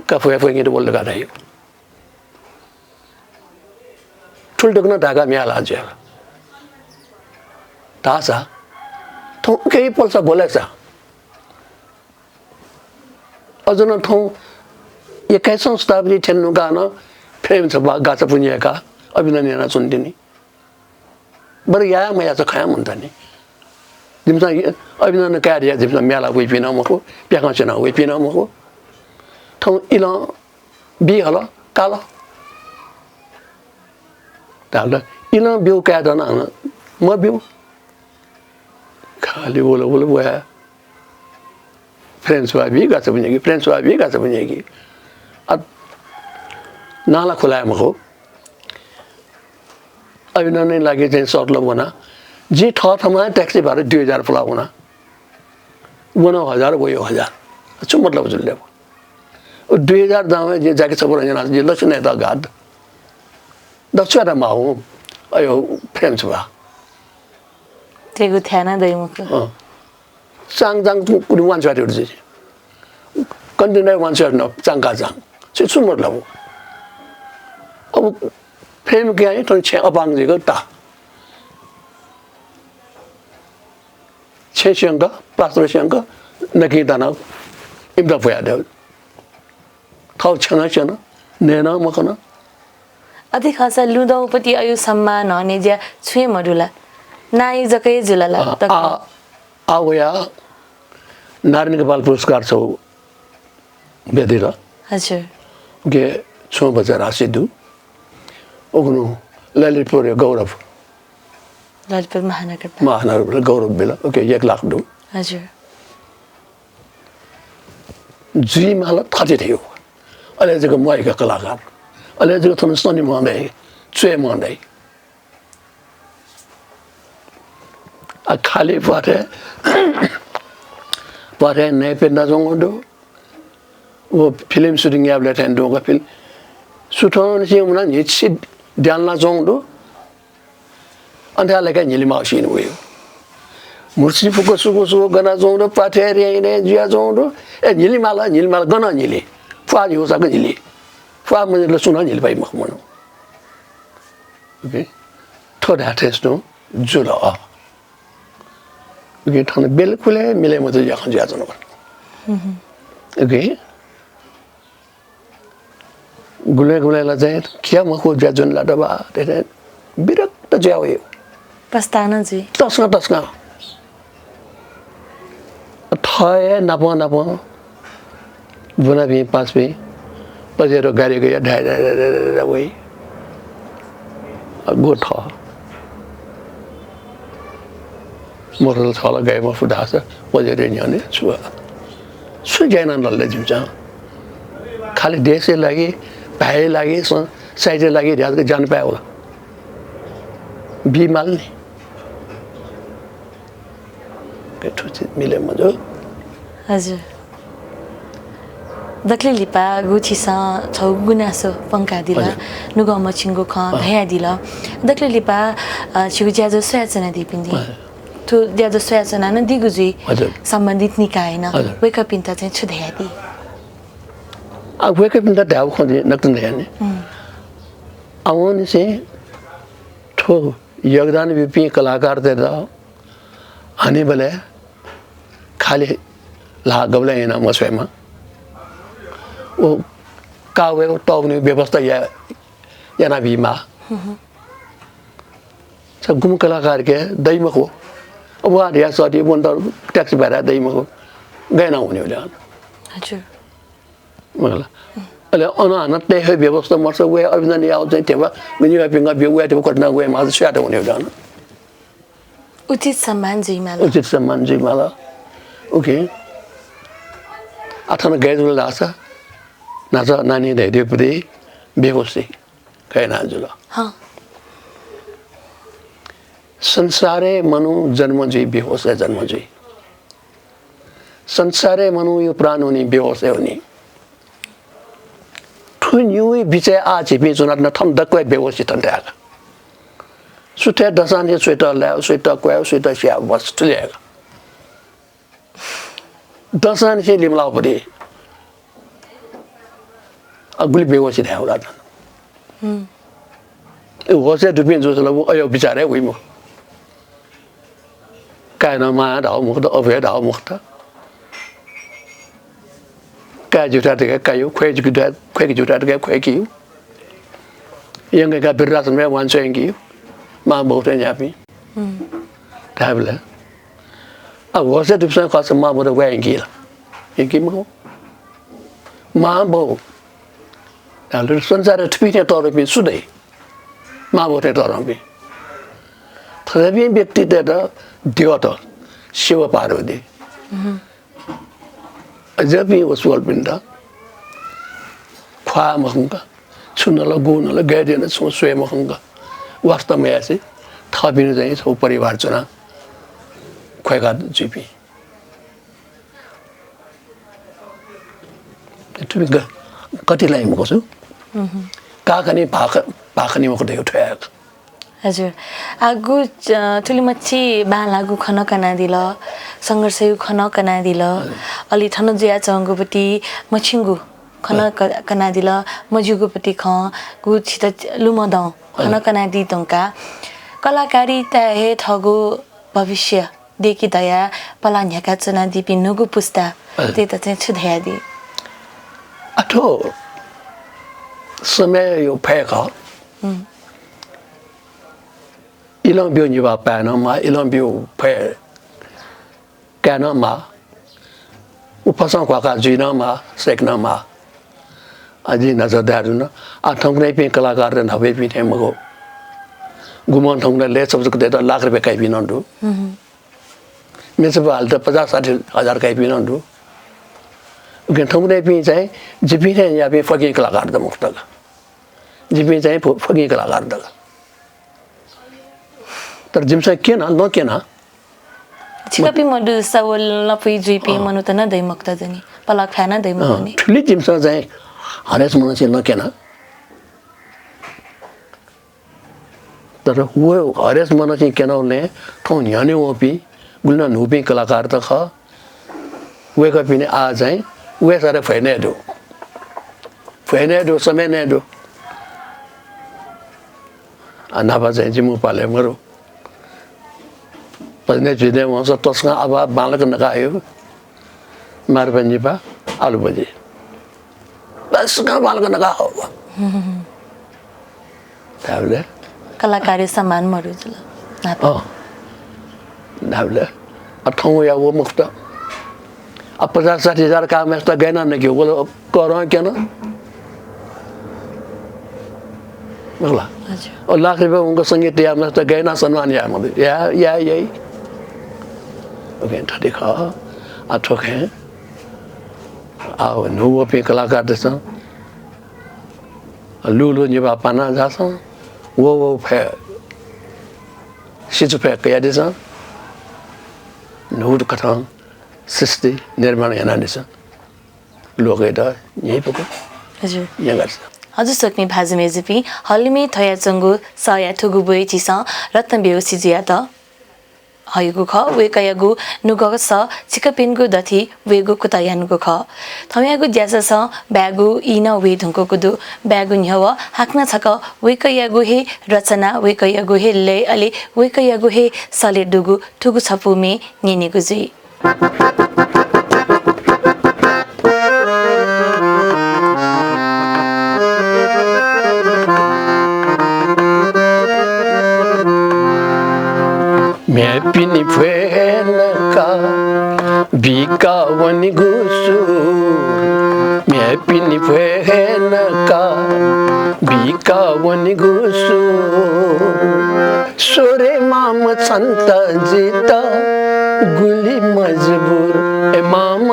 का भ्वय् भ्वय् न्हित वल धकाः धाइ। थुलि दक्व नं धाय्‌काः म्ये हाला जुयाः धाःसा थौं उकी पलसा ग्वलय् सा। अझ नं थौं एक्काइसौं शताब्दी थ्यने धुंकाः नं प्रेम छपा गाचापु न्ह्याकाः अभिनन्दन यानाच्वनी तिनि। बरु याये मयाःसा खँ मन्त नि। जिमिसं अभिनन्दन काये धयाः जिमिसं म्ये हाला वइपिं नं मखु, प्याखं स्यनाः वइपिं नं मखु। थौं इलं बी हल, काल। धाल, इलं ब्यू काये दन, हानं मब्यू। खालि वल वल वया। प्रेम छपा बी, गाचापु न्ह्याकि, प्रेम छपा बी, गाचापु न्ह्याकि। आ, नां ला खुला हे मखु। अभिनन्दनया लागि चाहिँ सतलम वना। जिं थःथम्हं ट्याक्सी भाडा दुई हजार पुला वना। वनाव हजार, वयाव हजार। छु मतलब जुल ले? व दुई हजार दामय् जिं ज्याकेट छपु नं याना, जिं लच्छि नयेत गात। दक्व छु यायेत माः हुँ, अयो, प्रेम छपा। थ्यंगु थ्याना दइ मखु। अँ। चाङ चाङ कु-, कुने वान छ्वाटे उठ्छ। कन्टेनर वान छ्वाटे न, चाङ का चाङ। छु, छु मतलब? अब प्रेम क्या है, थन छे अपाङ जिग ता। छेँ स्यंक, पास्टर स्यंक, नकिं ताना इमित भ्वया दे। थः छ्यन स्यन, नयेनं मखन। अथे खःसा लुँधंपति अयो सम्मान हने ज्या छुं हे मदु ला? नां जक हे जुल ला? आ, तक आ, आ वया नारायण गोपाल पुरस्कार छौ ब्यादिल। हजुर। उके छुं भचा राशि दु। उगुनु ललितपुर गौरव। ललितपुर महानगर। महानगर गौरव बिल। उके एक लाख दु। हजुर। जुइ माल थथे थें। अले जक म्वाइका कलाकार। अले जक थन सनी मन्दै, च्वय् मन्दै। आ, खालि प्वाथय्, प्वाथय् नयेपिं नाच्वंगु दु। व फिल्म shooting याःबलय् थें दुगु फिल्म। सुथंनिसें मुना न्हिच्छि द्यानाच्वंगु दु। अन थ्याः लय्‌काः न्हिलिमाः सिन वइ। म्हुर्छि फुक्क सुगु सुगु गनाच्वंगु दु, प्वाथय् रें रें जुयाच्वंगु दु। ए, न्हिलिमाल, न्हिलिमाल, गन न्हिलि? प्वाः न्हिउसाक न्हिलि। प्वाः मन्हिल सुं नं न्हिलि पाइ मखु मनू। OK? थ्व धायेथें तुं जुल। OK, थन बिल्कुल हे मिले मजू ज्याखँ जुयाच्वन। OK? गुलें गुलें ला चाहिँ खिया मखु ज्या जुन ला दबा, तेथे विरक्त ज्या वइ। पस्ताना जुइ। तस्कं तस्कं। थः हे नापं नापं बुनापिं पासापिं पजेरो गाडी गया धाइ धाइ धाइ धाइ धाइ वइ। अ, गु थः। मोटरसाइकल छला गाइ मफु धाःसा पजेरो न्ह्यःने छु? छु ज्या याना नल ले जिमिसं? खालि देशया लागि, भाय्‌या लागि, स-, साइजया लागि ध्यान ज्यान पाय्‌वल। बी माल नि। थ्व चिज मिले मजू। हजुर। दकले लिपा गु छिसं छगू गुनासो पंकादिल। हजुर। नुगः मछिंगु खँ अँ। धयादिल। दकले लिपा, अ, छिगु ज्याझ्वः स्वयाच्वनादीपिं दि। हजुर। थ्व ज्याझ्वः स्वयाच्वना नं दीगु जुइ। हजुर। सम्बन्धित निकायं हजुर। वय्‌कःपिन्त चाहिँ छु धयादी? आ, वय्‌कःपिन्त धायेगु खँ दि, नकतिनि धयानि। हुँ। आवंनिसें थ्व योगदान बीपिं कलाकारतय्‌त, हनेबलय् खालि ल्हाः गबलें याना मछ्वयेमा। व काः वयेगु तःगुनिगु व्यवस्था या-, यानाबीमाः। छ गुम्ह कलाकारके दइ मखु। अब वा धिया सःति वनेत taxi भाडा दइ मखु। गय् याना वनेगु ले अन? हजुर। मखु ला। अले अन हानं तये हे व्यवस्था मर्छ, वये अभिनन्दन याःगु चाहिँ ध्यबा, निभाःपिं व वये ध्यबा कति नं वये माःसा सुयात वनेगु ले अन? उचित सम्मान जुइमाल। उचित सम्मान जुइमाल। OK। आः थन गय् जुल धाःसा, न्हाचः नानी धयादीगु पति बेहोसी गय् याना जुल। हँ। संसारय् मनू जन्म जुइ, बेहोसय् जन्म जुइ। संसारय् मनूया प्राण वनी, बेहोसय् वनी। थ्व निगूया बिचय् आः झीपिं च्वनाच्वना, थन दक्व हे बेहोसी थन तयाः का। सुथय् दसांनिसें सुइत लायेगु, सुइत क्वयेगु, सुइत स्यायेगु, बस थुलि हे का। दसांनिसें लिमलाःगु पति। अ, गुलि बेहोसी धायेगु ला थन। हम्म। ए, होसय् दुपिं जूसा ला व अय् बिचार हे वइ मखु। काय् नं मां धाःगु मखुत, अबु हे धाःगु मखुत। काय् ज्यूथाय् तक हे काइगु, ख्वय् ज्यूथाय्, ख्वय् ज्यूथाय् तक हे ख्वय् किइगु। यंके का वृद्धाश्रमय् वांछ्वय् यंकिइगु। मां बौथें न्याःपिं। हम्म। धायेबलय् आ, होसय् दुपिंसं खःसा मां बौत वाय् यंकी ला? यंकी मखु। मां बौ। धाःबलय् संसारय् थुपिं थें तःधंपिं सु दइ? मां बौ थें तःधंपिं। थज्याःपिं व्यक्तितय्त द्यःत शिव पार्वती। हम्म। अज्याःपिं वसपोलपिन्त ख्वाः मखंक, छु नल, गु नल, गय् जुयाः नं छुं स्वये मखंक, वास्ता मयासें थःपिं चाहिँ छगू परिवार च्वनाः ख्वय् का जुइपिं। थुपिं ग-, कति लाइ मखु छु। हम्म। काखनी भाख-, भाखनी मखु धइगु थ्व हे का। हजुर। आः गु, अ, थुलिमछि बांलाःगु खँ नं कनादिल, संघर्षया खँ नं कनादिल। हजुर। अले थन जुयाच्वंगु पति मछिंगु खँ नं हजुर। क-, कनादिल, मज्यूगु पति खँ, गु छित लुमंदंगु खँ नं हजुर। कनादी धुंकाः कलाकारिताय् हे थःगु भविष्य दय्के धयाः पलाः न्ह्याकाच्वनादीपिं न्हूगु पुस्ता हजुर। तय्त चाहिँ छु धयादी? आ, थ्व समयया फय् खः। हम्म। इलं ब्यूगु निभाः पाये नं माः, इलं ब्यूगु फय् काये नं माः। उफसं ख्वाःखाः जुइ नं माः, सय्के नं माः। आ, जिं न्हाचः धयाधुन, आ, थौंकन्हय्‌पिं कलाकारत न्हापायापिं थें मखु। गुम्हं थौंकन्हय् लय् छपु छपु दय्त लाख रुपियाँ काइपिं नं दु। हम्म। म्ये छपु हालेत पचास साठी हजार काइपिं नं दु। उकिं थौंकन्हय्‌पिं चाहिँ जिपिं थें याःपिं फकिं कलाकारत मखुत का। जिपिं चाहिँ फ-, फकिं कलाकारत का। तर जिमिसं क्यना, नं क्यना। छिकपिं मदुसा व लँपुइ जुइपिं अँ। मनूत नं दइ मखुत जनि, पलाः ख्वाये नं दइ मखु नि। अँ, थुलि जिमिसं चाहिँ हरेस मनसें नं क्यना। तर व हरेस मनसें क्यनाबलय् थौं न्ह्यःने वंपिं, गुलि नं न्हूपिं कलाकारत खः। वय्कःपिनि आः चाहिँ वय् सारे भ्वय् नये दु। भ्वय् नये दु, समय नये दु। आ, न्हापा चाहिँ जिमिगु पालय् मरु। पजनय् जुइनय् वंसा तसकं आभाः बांलाक नका हयु। मार्पा निपा आलु बजि। तसकं बांलाक नका हयु। धाःबलय् कलाकारया सम्मान मरु जुल। न्हापा। अँ। धाःबलय् आ थौंया व मखुत। आ पचास साठी हजार काःम्हय्सित गय् याना नके वल करं क्यन। मखु ला? हजुर। अ, लाख रुपियाँ वंक संगीत तयाम्हय्सित गय् याना सम्मान याये मते। या, या, याइ। उकिं थथे खः। आ थ्व खँय् आ न्हूवःपिं कलाकारतय्सं लुलु निभाः पाना झासँ, व व फय्, सिचु फय् कयादिसँ, न्हूकथं सृष्टि निर्माण यानादिसँ। लोकय्त न्ह्यइपुक हजुर। न्यंकादिसँ। हजुर, स्वकुमि भाजु मय्जुपिं, हलिमय् थ्वयाच्वंगु सःया थुगु ब्वय् झीसं रत्न बेहोसी जुयात हइगु खः। वय्कःयागु नुगः सः छिकपिनिगु दथुइ वयेगु कुतः यानागु खः। थौंयागु ज्याझ्वलय् बाय्गु ई नं वये धुंकूगु दु। बाय्गु न्ह्यः व हाकनं छकः वय्कःयागु हे रचना, वय्कःयागु हे लय, अले वय्कःयागु हे सलय् दुगु थुगु छपु म्ये न्यनेगु जुइ। म्ह्याय्‌पिनि भ्वय् नकाः बिका वनीगु सुर, म्ह्याय्‌पिनि भ्वय् नकाः बिका वनीगु सुर। स्वरे माम छन्त जित गुलि मजबुर, ए माम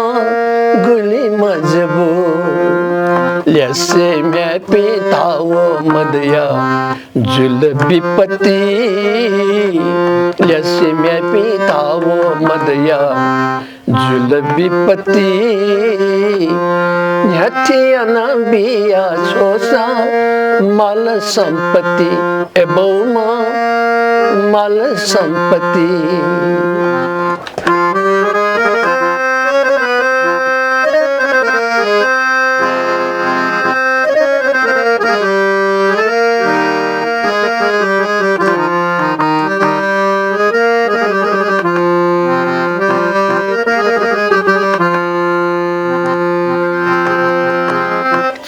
गुलि मजबुर। ल्यासे म्ह्याय्‌पिं थाव मदया जुल विपत्ति, ल्यासे म्ह्याय्‌पिं थाव मदया जुल विपत्ति। न्ह्याथे याना बिया छ्वःसा माल सम्पत्ति, ए बौमा माल सम्पत्ति।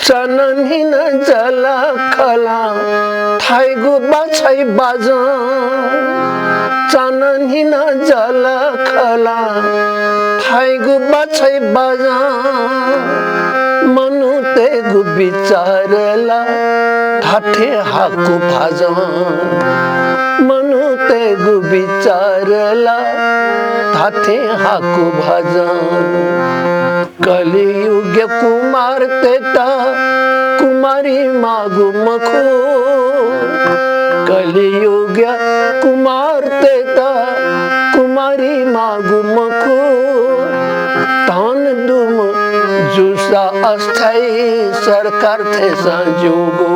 चनन्हिन जलाखलां थाइगु बाछाइ बाजं, चनन्हिन जलाखलां थाइगु बाछाइ बाजं। मनूतय्‌गु बिचार ला धात्थें हाकु भाजं, मनूतय्‌गु बिचार ला धात्थें हाकु भाजं। कलियुगया कुमारतय्‌त कुमारी माःगु मखु, कलियुगया कुमारतय्‌त कुमारी माःगु मखु। धन दुम्ह जूसा अस्थायी सरकार थेंसां ज्यूगु,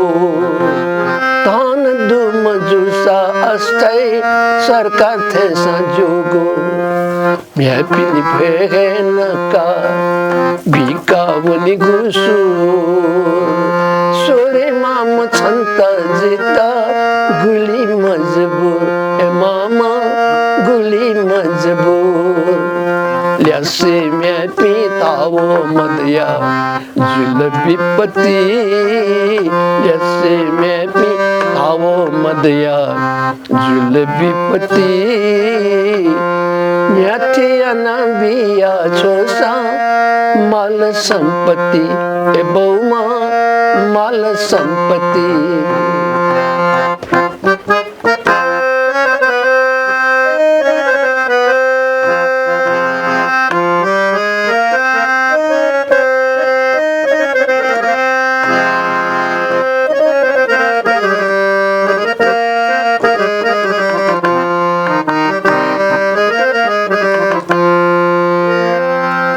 धन दुम्ह जूसा अस्थायी सरकार थेंसां ज्यूगु। म्ह्याय्‌पिनि भ्वय् नकाः बिका वनीगु सुर। स्वरे माम छन्त जित गुलि मजबुर, ए माम गुलि मजबुर। ल्यासे म्ह्याय्‌पिं थाव मदया जुल विपत्ति, ल्यासे म्ह्याय्‌पिं थाव मदया जुल विपत्ति। न्ह्याथे याना बिया छ्वःसा माल सम्पत्ति, ए बौमा माल सम्पत्ति।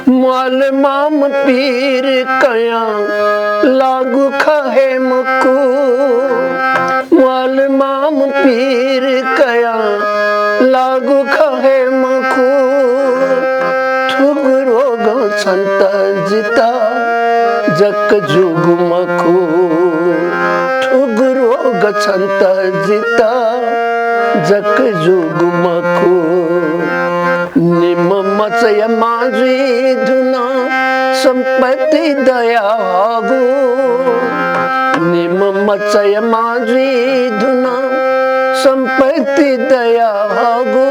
म्वाल माम पीर कयां लागु खः हे मखु, म्वाल माम पीर कयां लागु खः हे मखु। थुगु रोगं छन्त जित जक जूगु मखु, थुगु रोग छन्त जित जक जूगु मखु। निम्ह मचाया मां जुइ धुन सम्पत्ति दयाहःगु, निम्ह मचाया मां जुइ धुन सम्पत्ति दयाहःगु।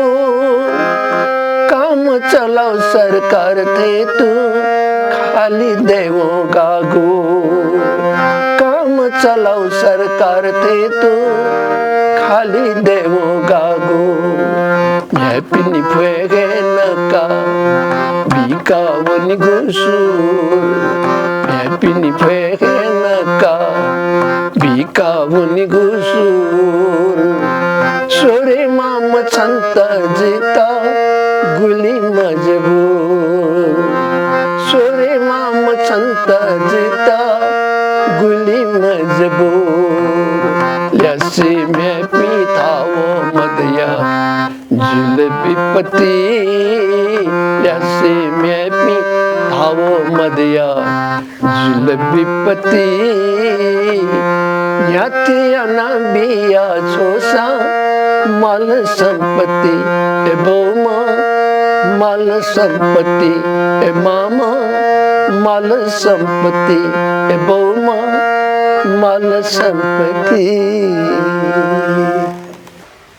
काम चलाउ सरकार थें तुं खालि दयेवं गाःगु, काम चलाउ सरकार थें तुं खालि दयेवं गाःगु। म्ह्याय्‌पिनि भ्वय् नकाः बिका वनीगु सुर, म्ह्याय्‌पिनि भ्वय् नकाः बिका वनीगु सुर। स्वरे माम छन्त जित गुलि मजबुर, स्वरे माम छन्त जित गुलि मजबुर। ल्यासे म्ह्याय्‌पिं थाव मदया जुल विपत्ति, ल्यासे म्ह्याय्‌पिं धाःगु मदया। जुल विपत्ति, न्ह्याथे याना बिया छ्वःसा माल सम्पत्ति, ए बौमा, माल सम्पत्ति, ए मामा, माल सम्पत्ति, ए बौमा, माल सम्पत्ति।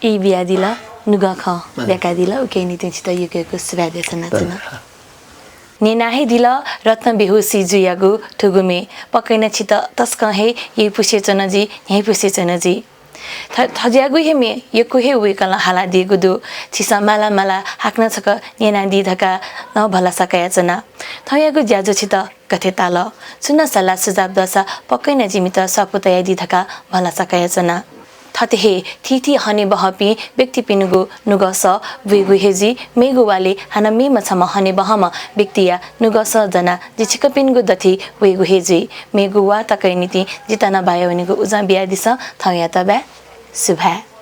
ई बियादिल, नुगः खँ ब्याकादिल, उकिया निंतिं छितः यक्व यक्व सुभाय् देछानाच्वना। धन्यवाद। न्यना हे दिल रत्न बेहोसी जुयागु थुगु म्ये। पक्कै नं छितः तसकं हे यइपुसे च्वना जुइ, न्ह्याइपुसे च्वना जुइ। थ-, थज्याःगु हे म्ये यक्व हे वय्‌कलं हालादीगु दु। छिसं माला माला हाकनं छकः न्यनादी धकाः नं भलसा कयाच्वना। थौंयागु ज्याझ्वः छितः गथे ताल? छुं नं सल्लाह सुझाव दःसा पक्कै नं जिमित स्वापू तयादी धकाः भलसा कयाच्वना। थथे हे थीथी हनेबहःपिं व्यक्तिपिनिगु नुगःसः ब्वयेगु हे जुइ। मेगु वालय् हानं मेम्ह छम्ह हनेबहःम्ह व्यक्तिया नुगःसः ज्वनाः जि छिकपिनिगु दथुइ वयेगु हे जुइ। मेगु वाः तकया निंतिं जितः नं बाया वनेगु उजं बियादिसँ। थौंयात बाय्। सुभाय्।